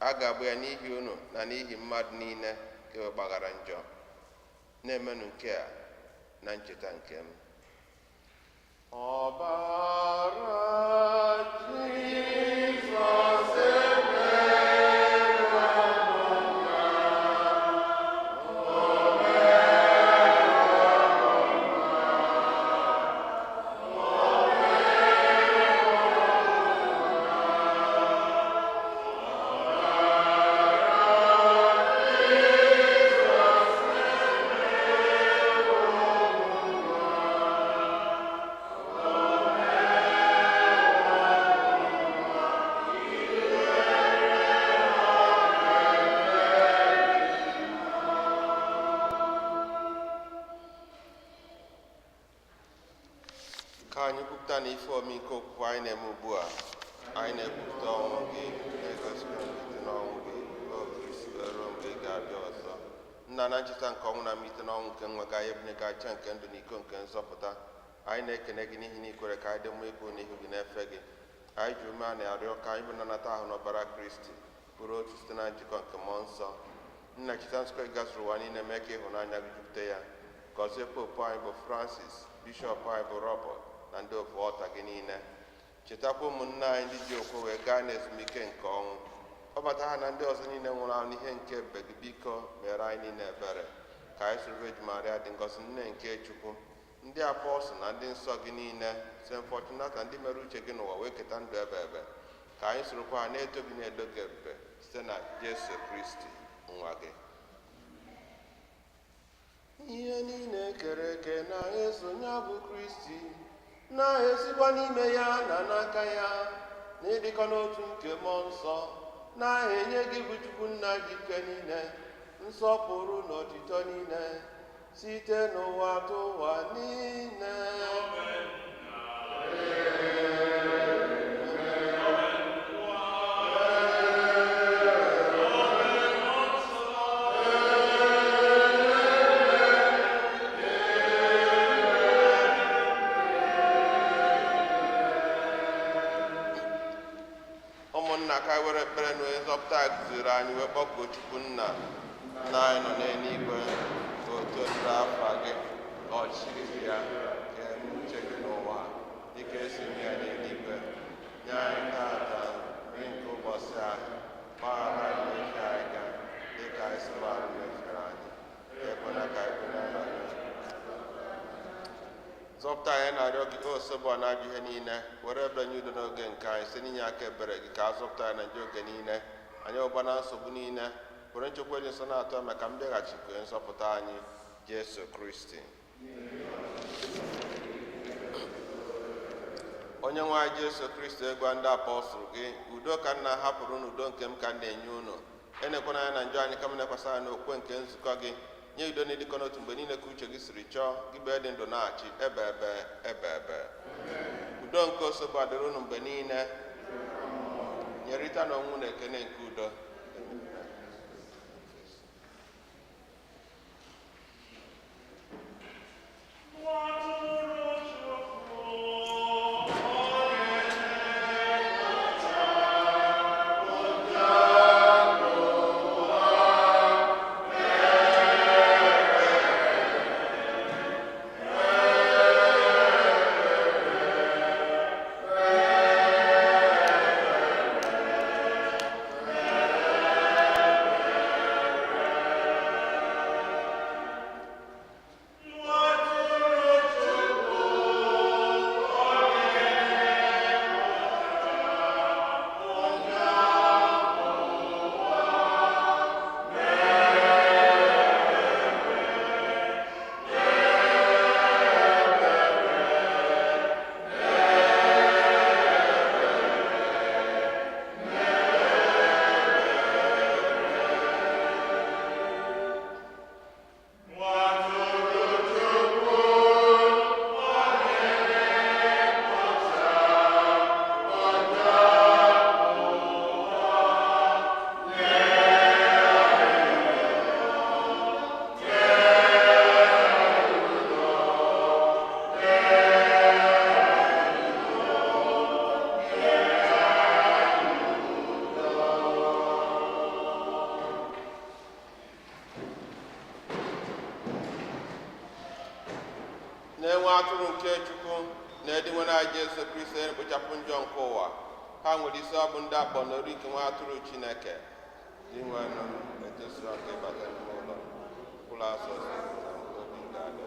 A ga-agba ya n'ihi unu na n'ihi mmadụ niile ka e gbaghara njọ. Na-emenụ nke a na ncheta nke m." Ọbara Jizọs emewo m ka Ka anyị kwupụta na ife omi nke okwukwe anyị na-eme ugbu a. Anyị na-ekwupụta ọnwụ gị, na-egosikwa mbilite n'ọnwụ gị, o Kristi, wee ruo mgbe ị ga-abịa ọzọ. Nna, na ncheta nke ọnwụ na mmalite n'ọnwụ nke nwa gị, anyị ebunye gị aja nke ndụ na iko nke nzọpụta. Anyị na-ekene gị n'ihi na ikwere ka anyị dị mma ikwu n'ihu gị na-efe gị. Anyị ji ume a na-arịọ ka anyị bụ nanata ahụ n'ọbara Kristi bụrụ otu site na njikọ nke mmụọ nsọ. Nna, cheta nzukọ gị gazuru ụwa niile, mee ka ịhụnanya gị jupụta ya. Gọzie popu anyị bụ Francis, bishọp anyị bụ Robert na ndị ofu ọta gị niile. Chetakwa ụmụnne anyị ndị ji okwe wee gaa n'ezumike nke ọnwụ, kpọbata ha na ndị ọzọ niile nwụrụ anwụ n'ihe nke ebube gị. Biko mere anyị niile ebere, ka anyị soro Virgin Maria dị ngọzi, nne nke Chukwu, ndị apọstụl na ndị nsọ gị niile, Saint Fortunata, ndị mere uche gị n'ụwa wee keta ndụ ebe ebe, ka anyị sorokwa ha na-eto gị na-edo gị ebube site na Jesu Kristi nwa gị. Ihe niile kere eke na-eso ya bụ Kristi, na-esikwa n'ime ya na n'aka ya, na ịdịkọ n'otu nke mmụọ nsọ, na-enye gị bụ Chukwu nna ji ike niile nsọpụrụ na otito niile site n'ụwa tụ ụwa niile. Ụmụnna, ka anyị were ekpere na onye nzọpụta anyị kụziri anyị wee kpọkuo Chukwu nna. Nna anyị nọ n'eluigwe, ka otuto dịrị afa gị, ka ọchịchị gị bịa, ka eme uche gị n'ụwa dịka esi eme ya n'eluigwe. Nye anyị tata nri nke ụbọchị anyị. Gbaghara anyị mmehie anyị ga dịka anyị si gbaghara mmehie anyị. Ekwela ka anyị kwenye na zọpụta anyị, na-arịọ gị, o Osebụ na-ajụ ihe niile. Were ebere nye udo n'oge nke anyị, site n'inye aka ebere gị ka a zọpụta anyị na njọ oge niile, anyị ụba na nsogbu niile, were nchekwa dị nsọ na-atọ maka mbịaghachi nke nzọpụta anyị Jesu Kristi. Onye nwe anyị Jesu Kristi, egwa ndị apọstụl gị, udo ka nna hapụrụ unu, udo nke m ka m na-enye unu. Enekwana anya na njọ anyị, kama nekwasị anya n'okwukwe nke nzukọ gị. Nye udo na ịdịkọ n'otu mgbe niile ka uche gị siri chọọ gị, bụ dị ndụ na-achị ebe ebe ebe ebe. Udo nke Osebụ adịrị unu mgbe niile. Nyerịta na onwe unu ekene nke udo. Na-enwe atụrụ nke Chukwu na-edinwe na Jesu Kristi na-ekpochapụ njọ nke ụwa. Ha nwere isi ọ bụ ndị akpọ n'ori nke nwa atụrụ Chineke. Dị nwenụ, etosiri aka ịbata n'ime ụlọ ụlọ asọsọ na obi ga-adị.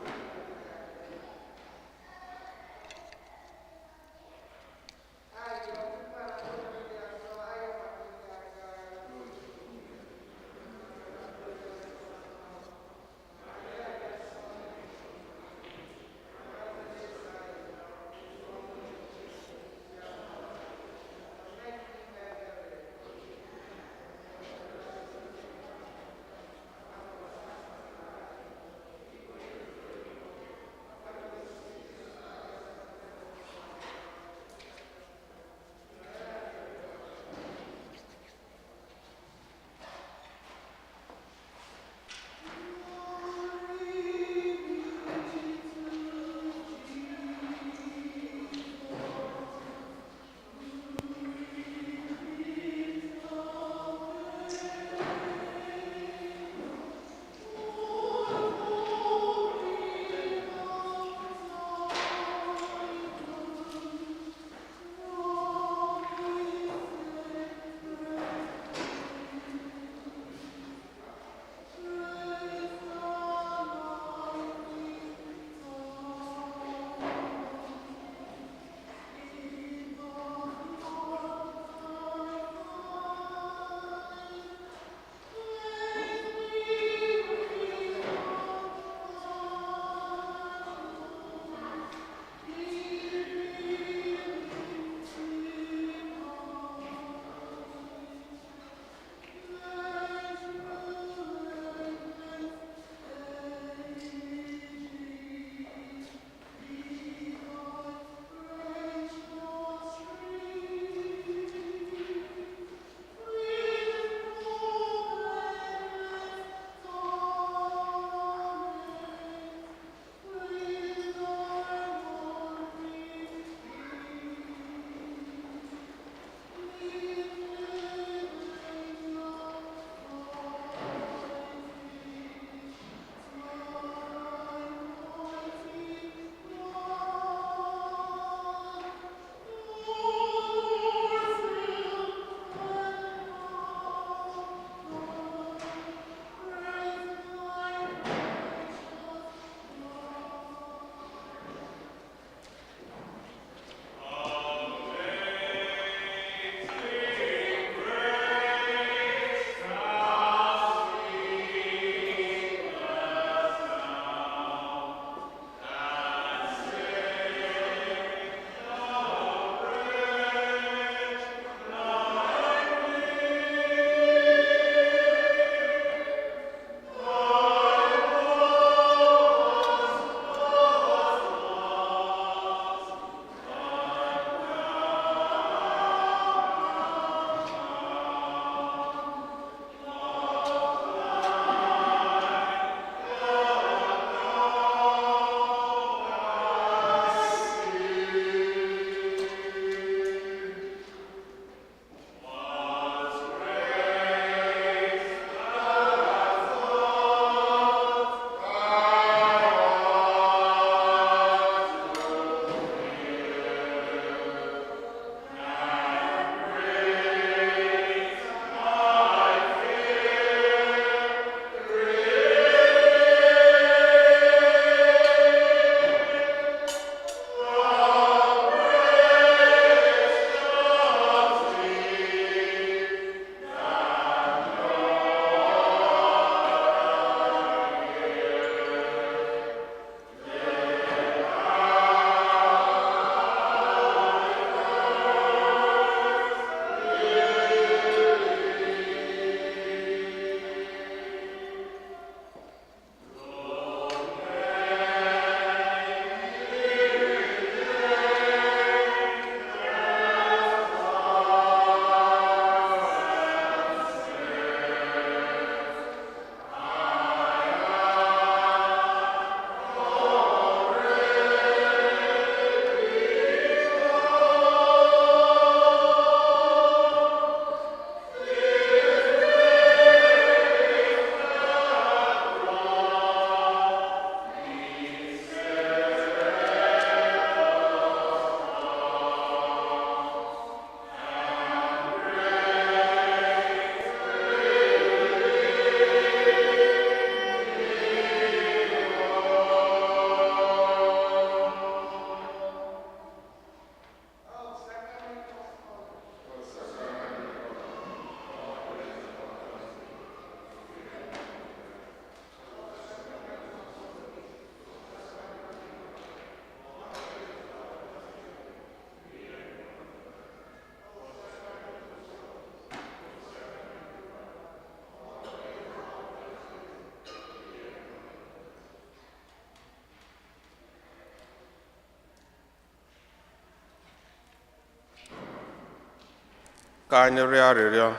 Ka anyị rịọ arịrịọ.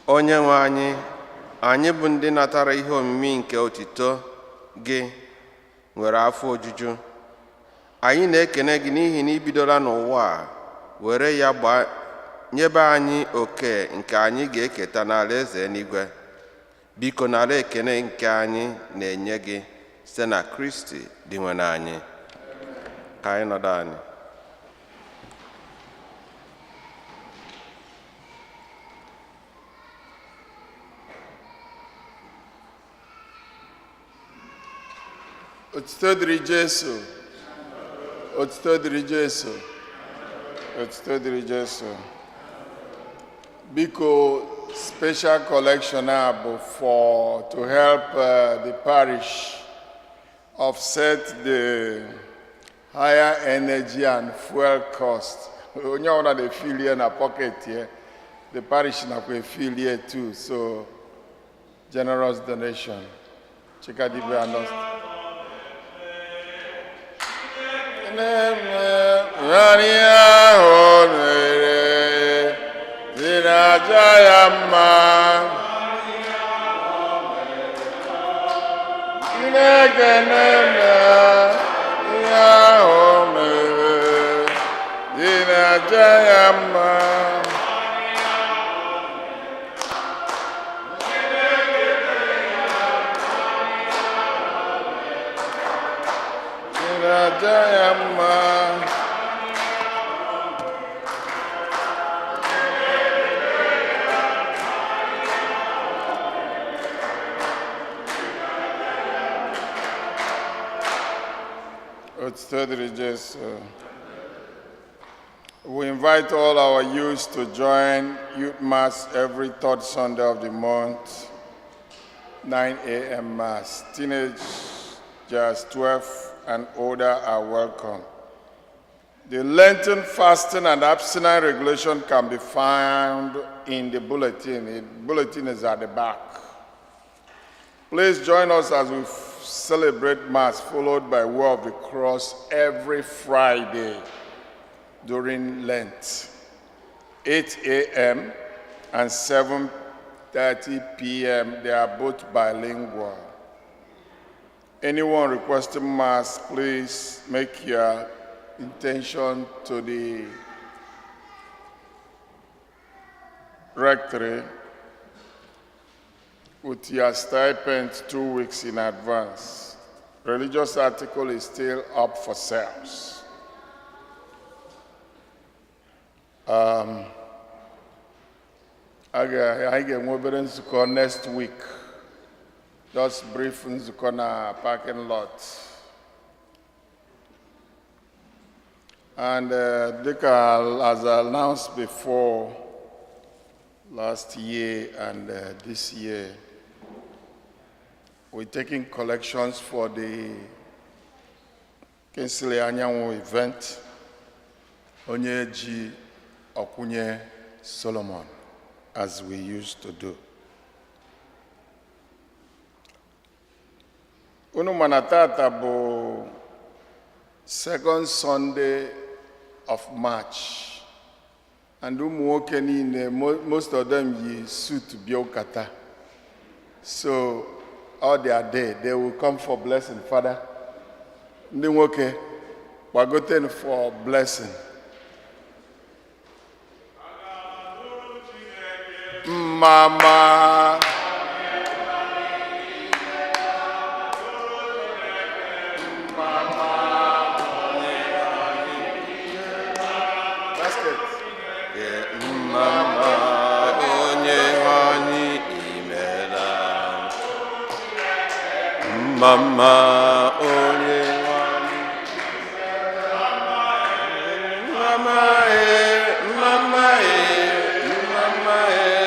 Onye nwe anyị, anyị bụ ndị natara ihe omimi nke otito gị nwere afọ ojuju. Anyị na-ekene gị n'ihi na ibidola n'ụwa a were ya gbaa nyebe anyị oke nke anyị ga-eketa n'ala eze eluigwe. Biko nara ekene nke anyị na-enye gị site na Kristi dị nwe anyị. Ka anyị nọdụ anyị. Otuto dịrị Jesu. Otuto dịrị Jesu. Otuto dịrị Jesu. Biko, special collection a bụ for to help the parish offset the higher energy and fuel cost. Onye ọbụla na-efeel ya na pocket ya, the parish nakwa efeel ya too, so generous donation. Chikadibia and Nrarị ahụ mere dị na-aja ya mma. Chineke na-eme ihe ahụ mere dị na-aja ya mma. Dị na-aja ya mma. Otuto dịrị Jesu. We invite all our youths to join Youth Mass every third Sunday of the month, 9 a.m. Mass. Teenagers 12 and older are welcome. The Lenten fasting and abstinence regulation can be found in the bulletin. The bulletin is at the back. Please join us as we celebrate Mass, followed by Way of the Cross every Friday during Lent, 8 a.m. and 7:30 p.m. They are both bilingual. Anyone requesting Mass, please make your intention to the rectory with your stipend 2 weeks in advance. Religious article is still up for sales. Anyị ga-enwe obere nzukọ next week. Just brief nzukọ na parking lot. And dịka as I announced before, last year and this year, we're taking collections for the Kingsley Anyanwu event. Onye ji ọkwụnye Solomon, as we used to do. Unu ma na tata bụ second Sunday of March. And ụmụ nwoke niile, most of them yi suit bịa ụka taa. So all their day, they will come for blessing, Father. Ndị nwoke, gbagoten for blessing. Mama. Mama. Basket. Mama, onye nwe anyị imela. Mama, onye nwe anyị. Mama e, mama e, mama e,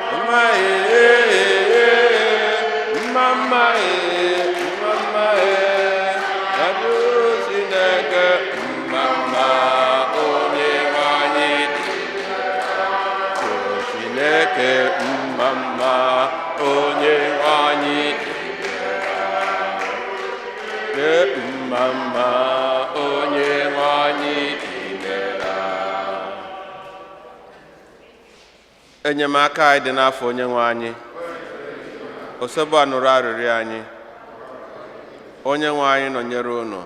mama e, mama e, mama e, abụ Chineke, mama onye nwe anyị. Chineke mma mma onye nwe anyị mma mma onye nwe. Enyemaka anyị dị n'afọ onye nwe anyị. Osebụ a nụrụ arịrịọ anyị. Onye nwe anyị nọnyere unu.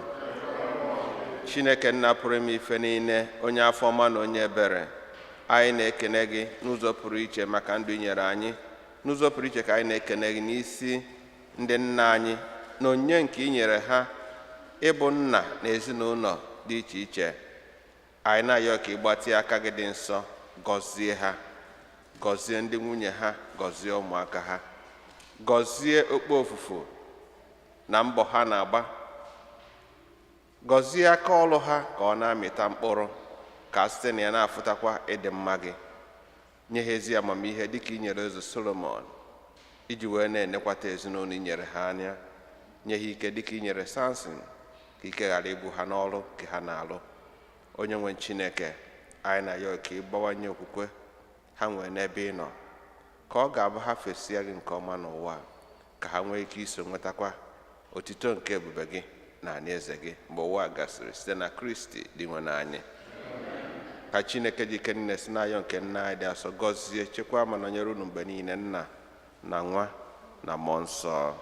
Chineke nna pụrụ ime ife niile, onye afọ ọma na onye ebere, anyị na-ekene gị n'ụzọ pụrụ iche maka ndụ i nyere anyị. N'ụzọ pụrụ iche ka anyị na-ekene gị n'isi ndị nna anyị na onyinye nke i nyere ha ịbụ nna na ezinụlọ dị iche iche. Anyị na-ayọ ka ị gbatịa aka gị dị nsọ gọzie ha, gọzie ndị nwunye ha, gọzie ụmụaka ha, gọzie okpo ofufu na mbọ ha na-agba, gọzie aka ọlụ ha ka ọ na-amịta mkpụrụ, ka site na ya na-afụtakwa ịdị mma gị. Nye ha ezi amamihe dịka i nyere eze Solomon iji wee na-enekwata ezinụlọ i nyere ha anya. Nye ha ike dịka i nyere Samson, ka ike ghara igbu ha n'ọrụ nke ha na-alụ. Onye nwe Chineke, anyị na-ayọ ka ị gbawanye okwukwe ha nwee n'ebe ị nọ, ka ọ ga-abụ ha fesia gị nke ọma n'ụwa, ka ha nwee ike iso nwetakwa otito nke ebube gị na alaeze gị mgbe ụwa gasịrị, site na Kristi dị nwe n'anyị. Ka Chineke ji ike niile si n'ayọ nke nna anyị dị asọ gọzie, chekwaa ma nọnyere unu mgbe niile, nna na nwa na mmụọ nsọ.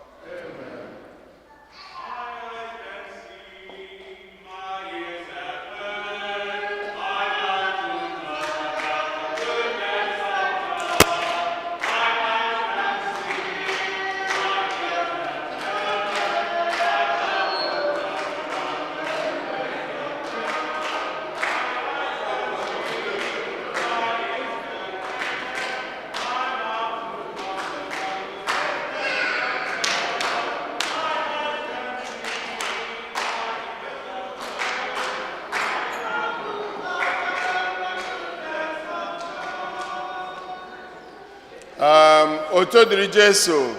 Oto dịrị Jesu.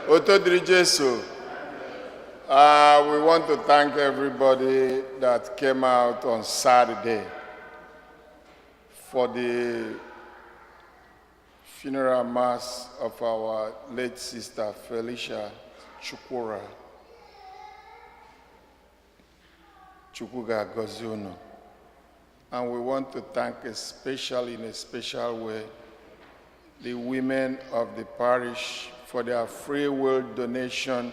Oto dịrị Jesu. We want to thank everybody that came out on Saturday for the funeral mass of our late sister Felicia Chukwura. Chukwu ga-agọzi unu. And we want to thank especially in a special way the women of the parish for their free will donation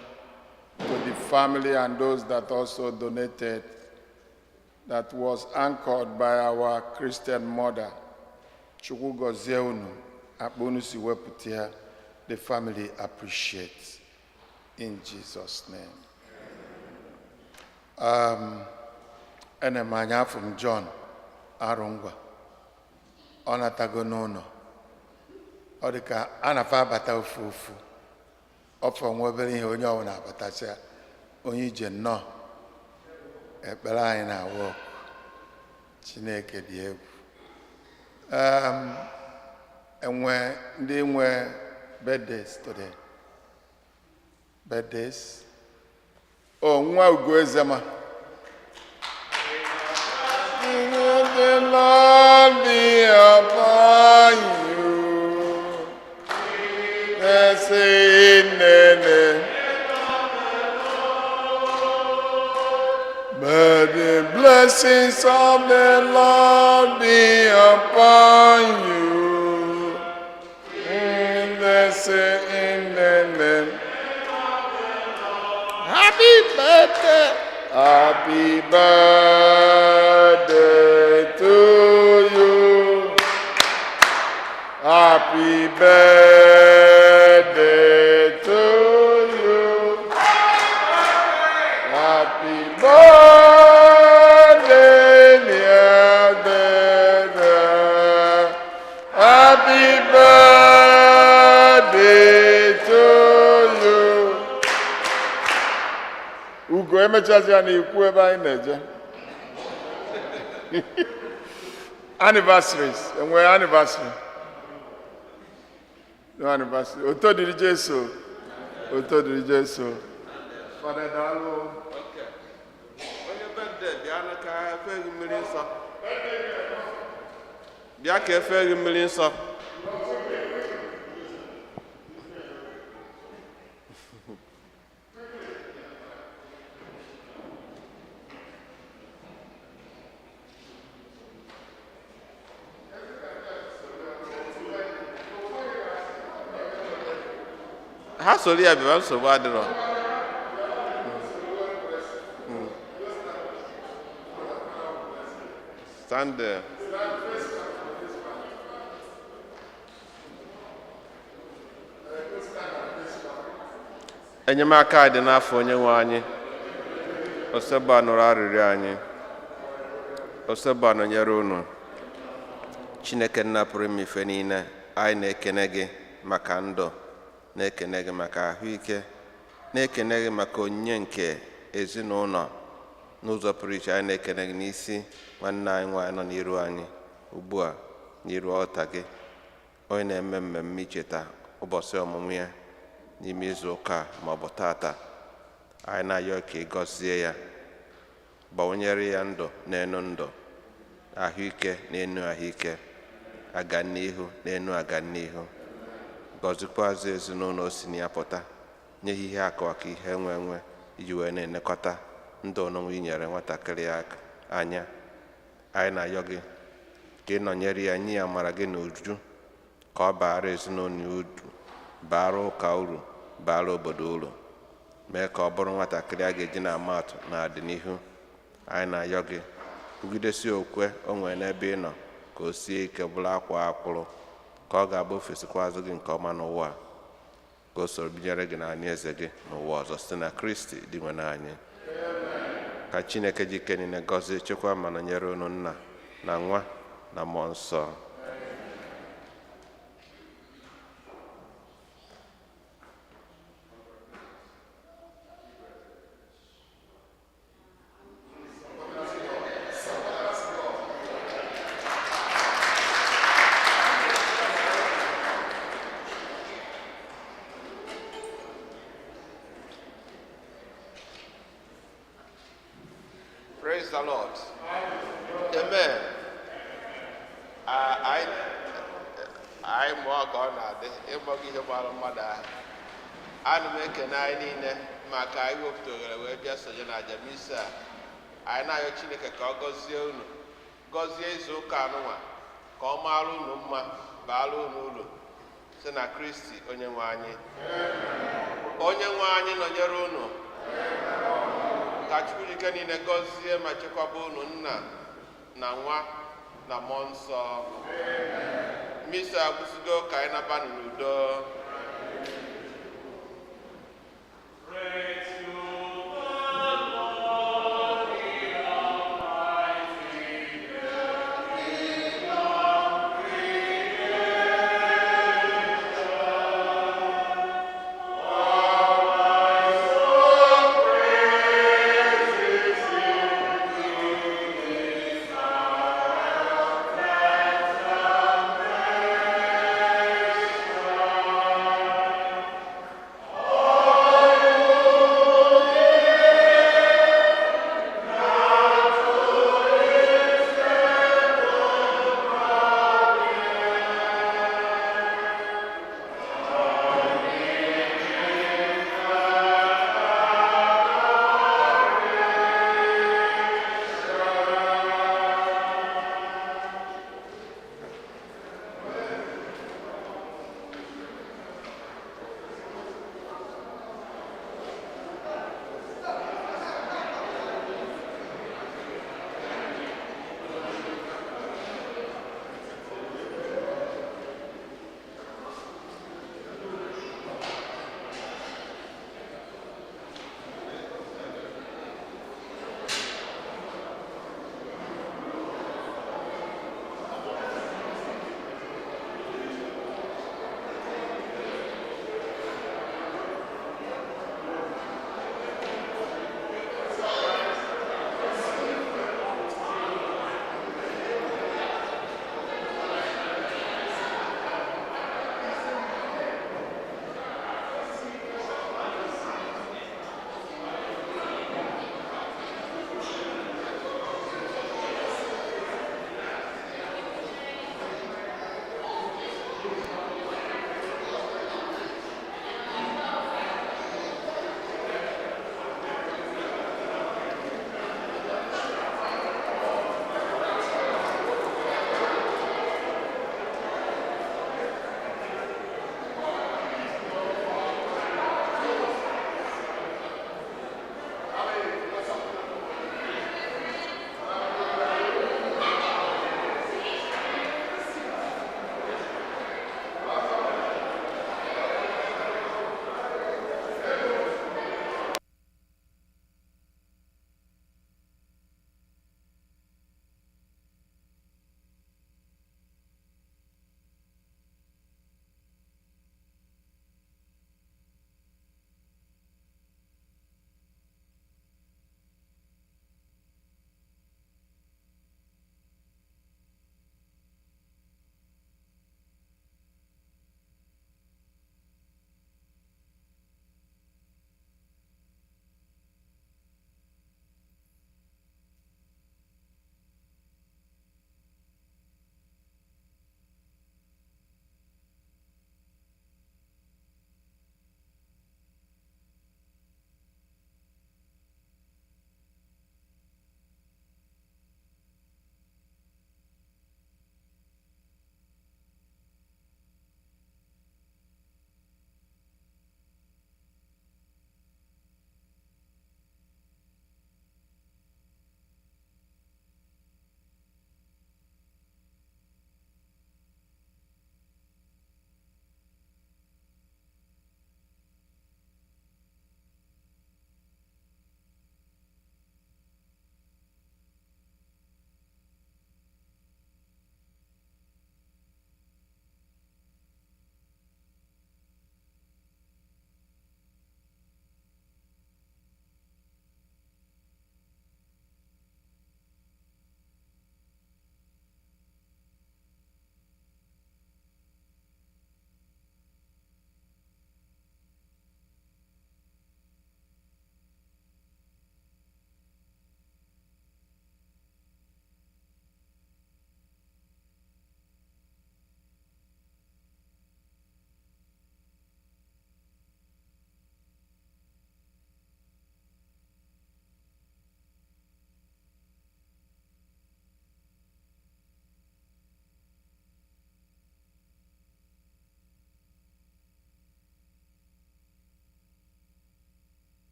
to the family and those that also donated, that was anchored by our Christian mother. Chukwu gọzie unu, akpa unu si wepụta ya, the family appreciates in Jesus' name. Ene m anya afọ m John Arụngwa, ọ natago n'ụlọ. Ọ dị ka a na-afa abata ofu ofu, ọ fọ nwa obere ihe onye ọbụla abatacha. Onye ije nnọọ, ekpere anyị na-awa ọkụ. Chineke dị egwu. Enwe ndị nwe birthdays today? Birthdays? O nwa Ugo Ezema. The Lord be upon you. Blessing nene. May the blessings of the Lord be upon you. Blessing nene. Happy birthday. Happy birthday to you. Happy birthday to you. Happy birthday, dear brother. Happy birthday to you. Ugo, emechazi ya na ikwu ebe anyị na-eje. Anniversaries, enwere anniversary? No anniversary. Oto dịrị Jesu. Oto dịrị Jesu. Fada, daalụ. Onye birthday, bịa na ka efe gị mmiri nsọ. Bịa ka efe gị mmiri nsọ. Ha soro ya bịa, nsogbu adịrọ. Stand there. Enyemaka dị n'afọ onye nwe anyị. Oseba nụrụ arịrịọ anyị. Oseba nọnyere unu. Chineke nna pụrụ ime ife niile, anyị na-ekene gị maka ndụ, na-ekene gị maka ahụike, na-ekene gị maka onyinye nke ezinụlọ. N'ụzọ pụrụ iche, anyị na-ekene gị n'isi nwanne anyị nwaanyị nọ n'iru anyị ugbu a, n'iru ọta gị, onye na-eme mmemme icheta ụbọchị ọmụmụ ya n'ime izu ụka a ma ọ bụ tata. Anyị na-ayọ ka ị gọzie ya, gbanwenyere ya ndụ n'enu ndụ, ahụike n'enu ahụike, aga n'ihu n'enu aga n'ihu. Gọzikwazị ezinụlọ o si na ya pụta, nye ha ihe akụ aka, ihe enwe enwe, iji wee na-elekọta ndụ ononwe i nyere nwatakịrị ya aka anya. Anyị na-ayọ gị ka ị nọnyere ya, nye ya amara gị na uju, ka ọ baara ezinụlọ ya uru, baara ụka uru, baara obodo uru. Mee ka ọ bụrụ nwatakịrị a ga-eji na-ama atụ n'ọdịnihu. Anyị na-ayọ gị kwugidesi okwe o nwere n'ebe ị nọ, ka o sie ike, bụrụ akwa akwụrụ, ka ọ ga-abụ ofesikwazụ gị nke ọma n'ụwa a, ka o soro binyere gị n'anya eze gị n'ụwa ọzọ, site na Kristi dị nwe anyị. Ka Chineke ji ike niile gọzie, chekwa ma nọnyere unu, Nna na Nwa na Mmụọ Nsọ. Praise the Lord. Amen. Ah, anyị mụọ ka ọ na-adị ịgbọgọ ihe gbara mmadụ ahụ. Ana m ekene anyị niile maka iwepụta ohere wee bịa sonye na aja misa a. Anyị na-ayọ Chineke ka ọ gọzie unu, gọzie izu ụka anụnwa, ka ọ mara unu mma, baara unu uru, site na Kristi onye nwe anyị. Onye nwe anyị nọnyere unu. Ka Chukwu ike niile gọzie ma chekwaba unu, Nna na Nwa na Mmụọ Nsọ. Misa agwụsigo, ka anyị nabanụ n'udo.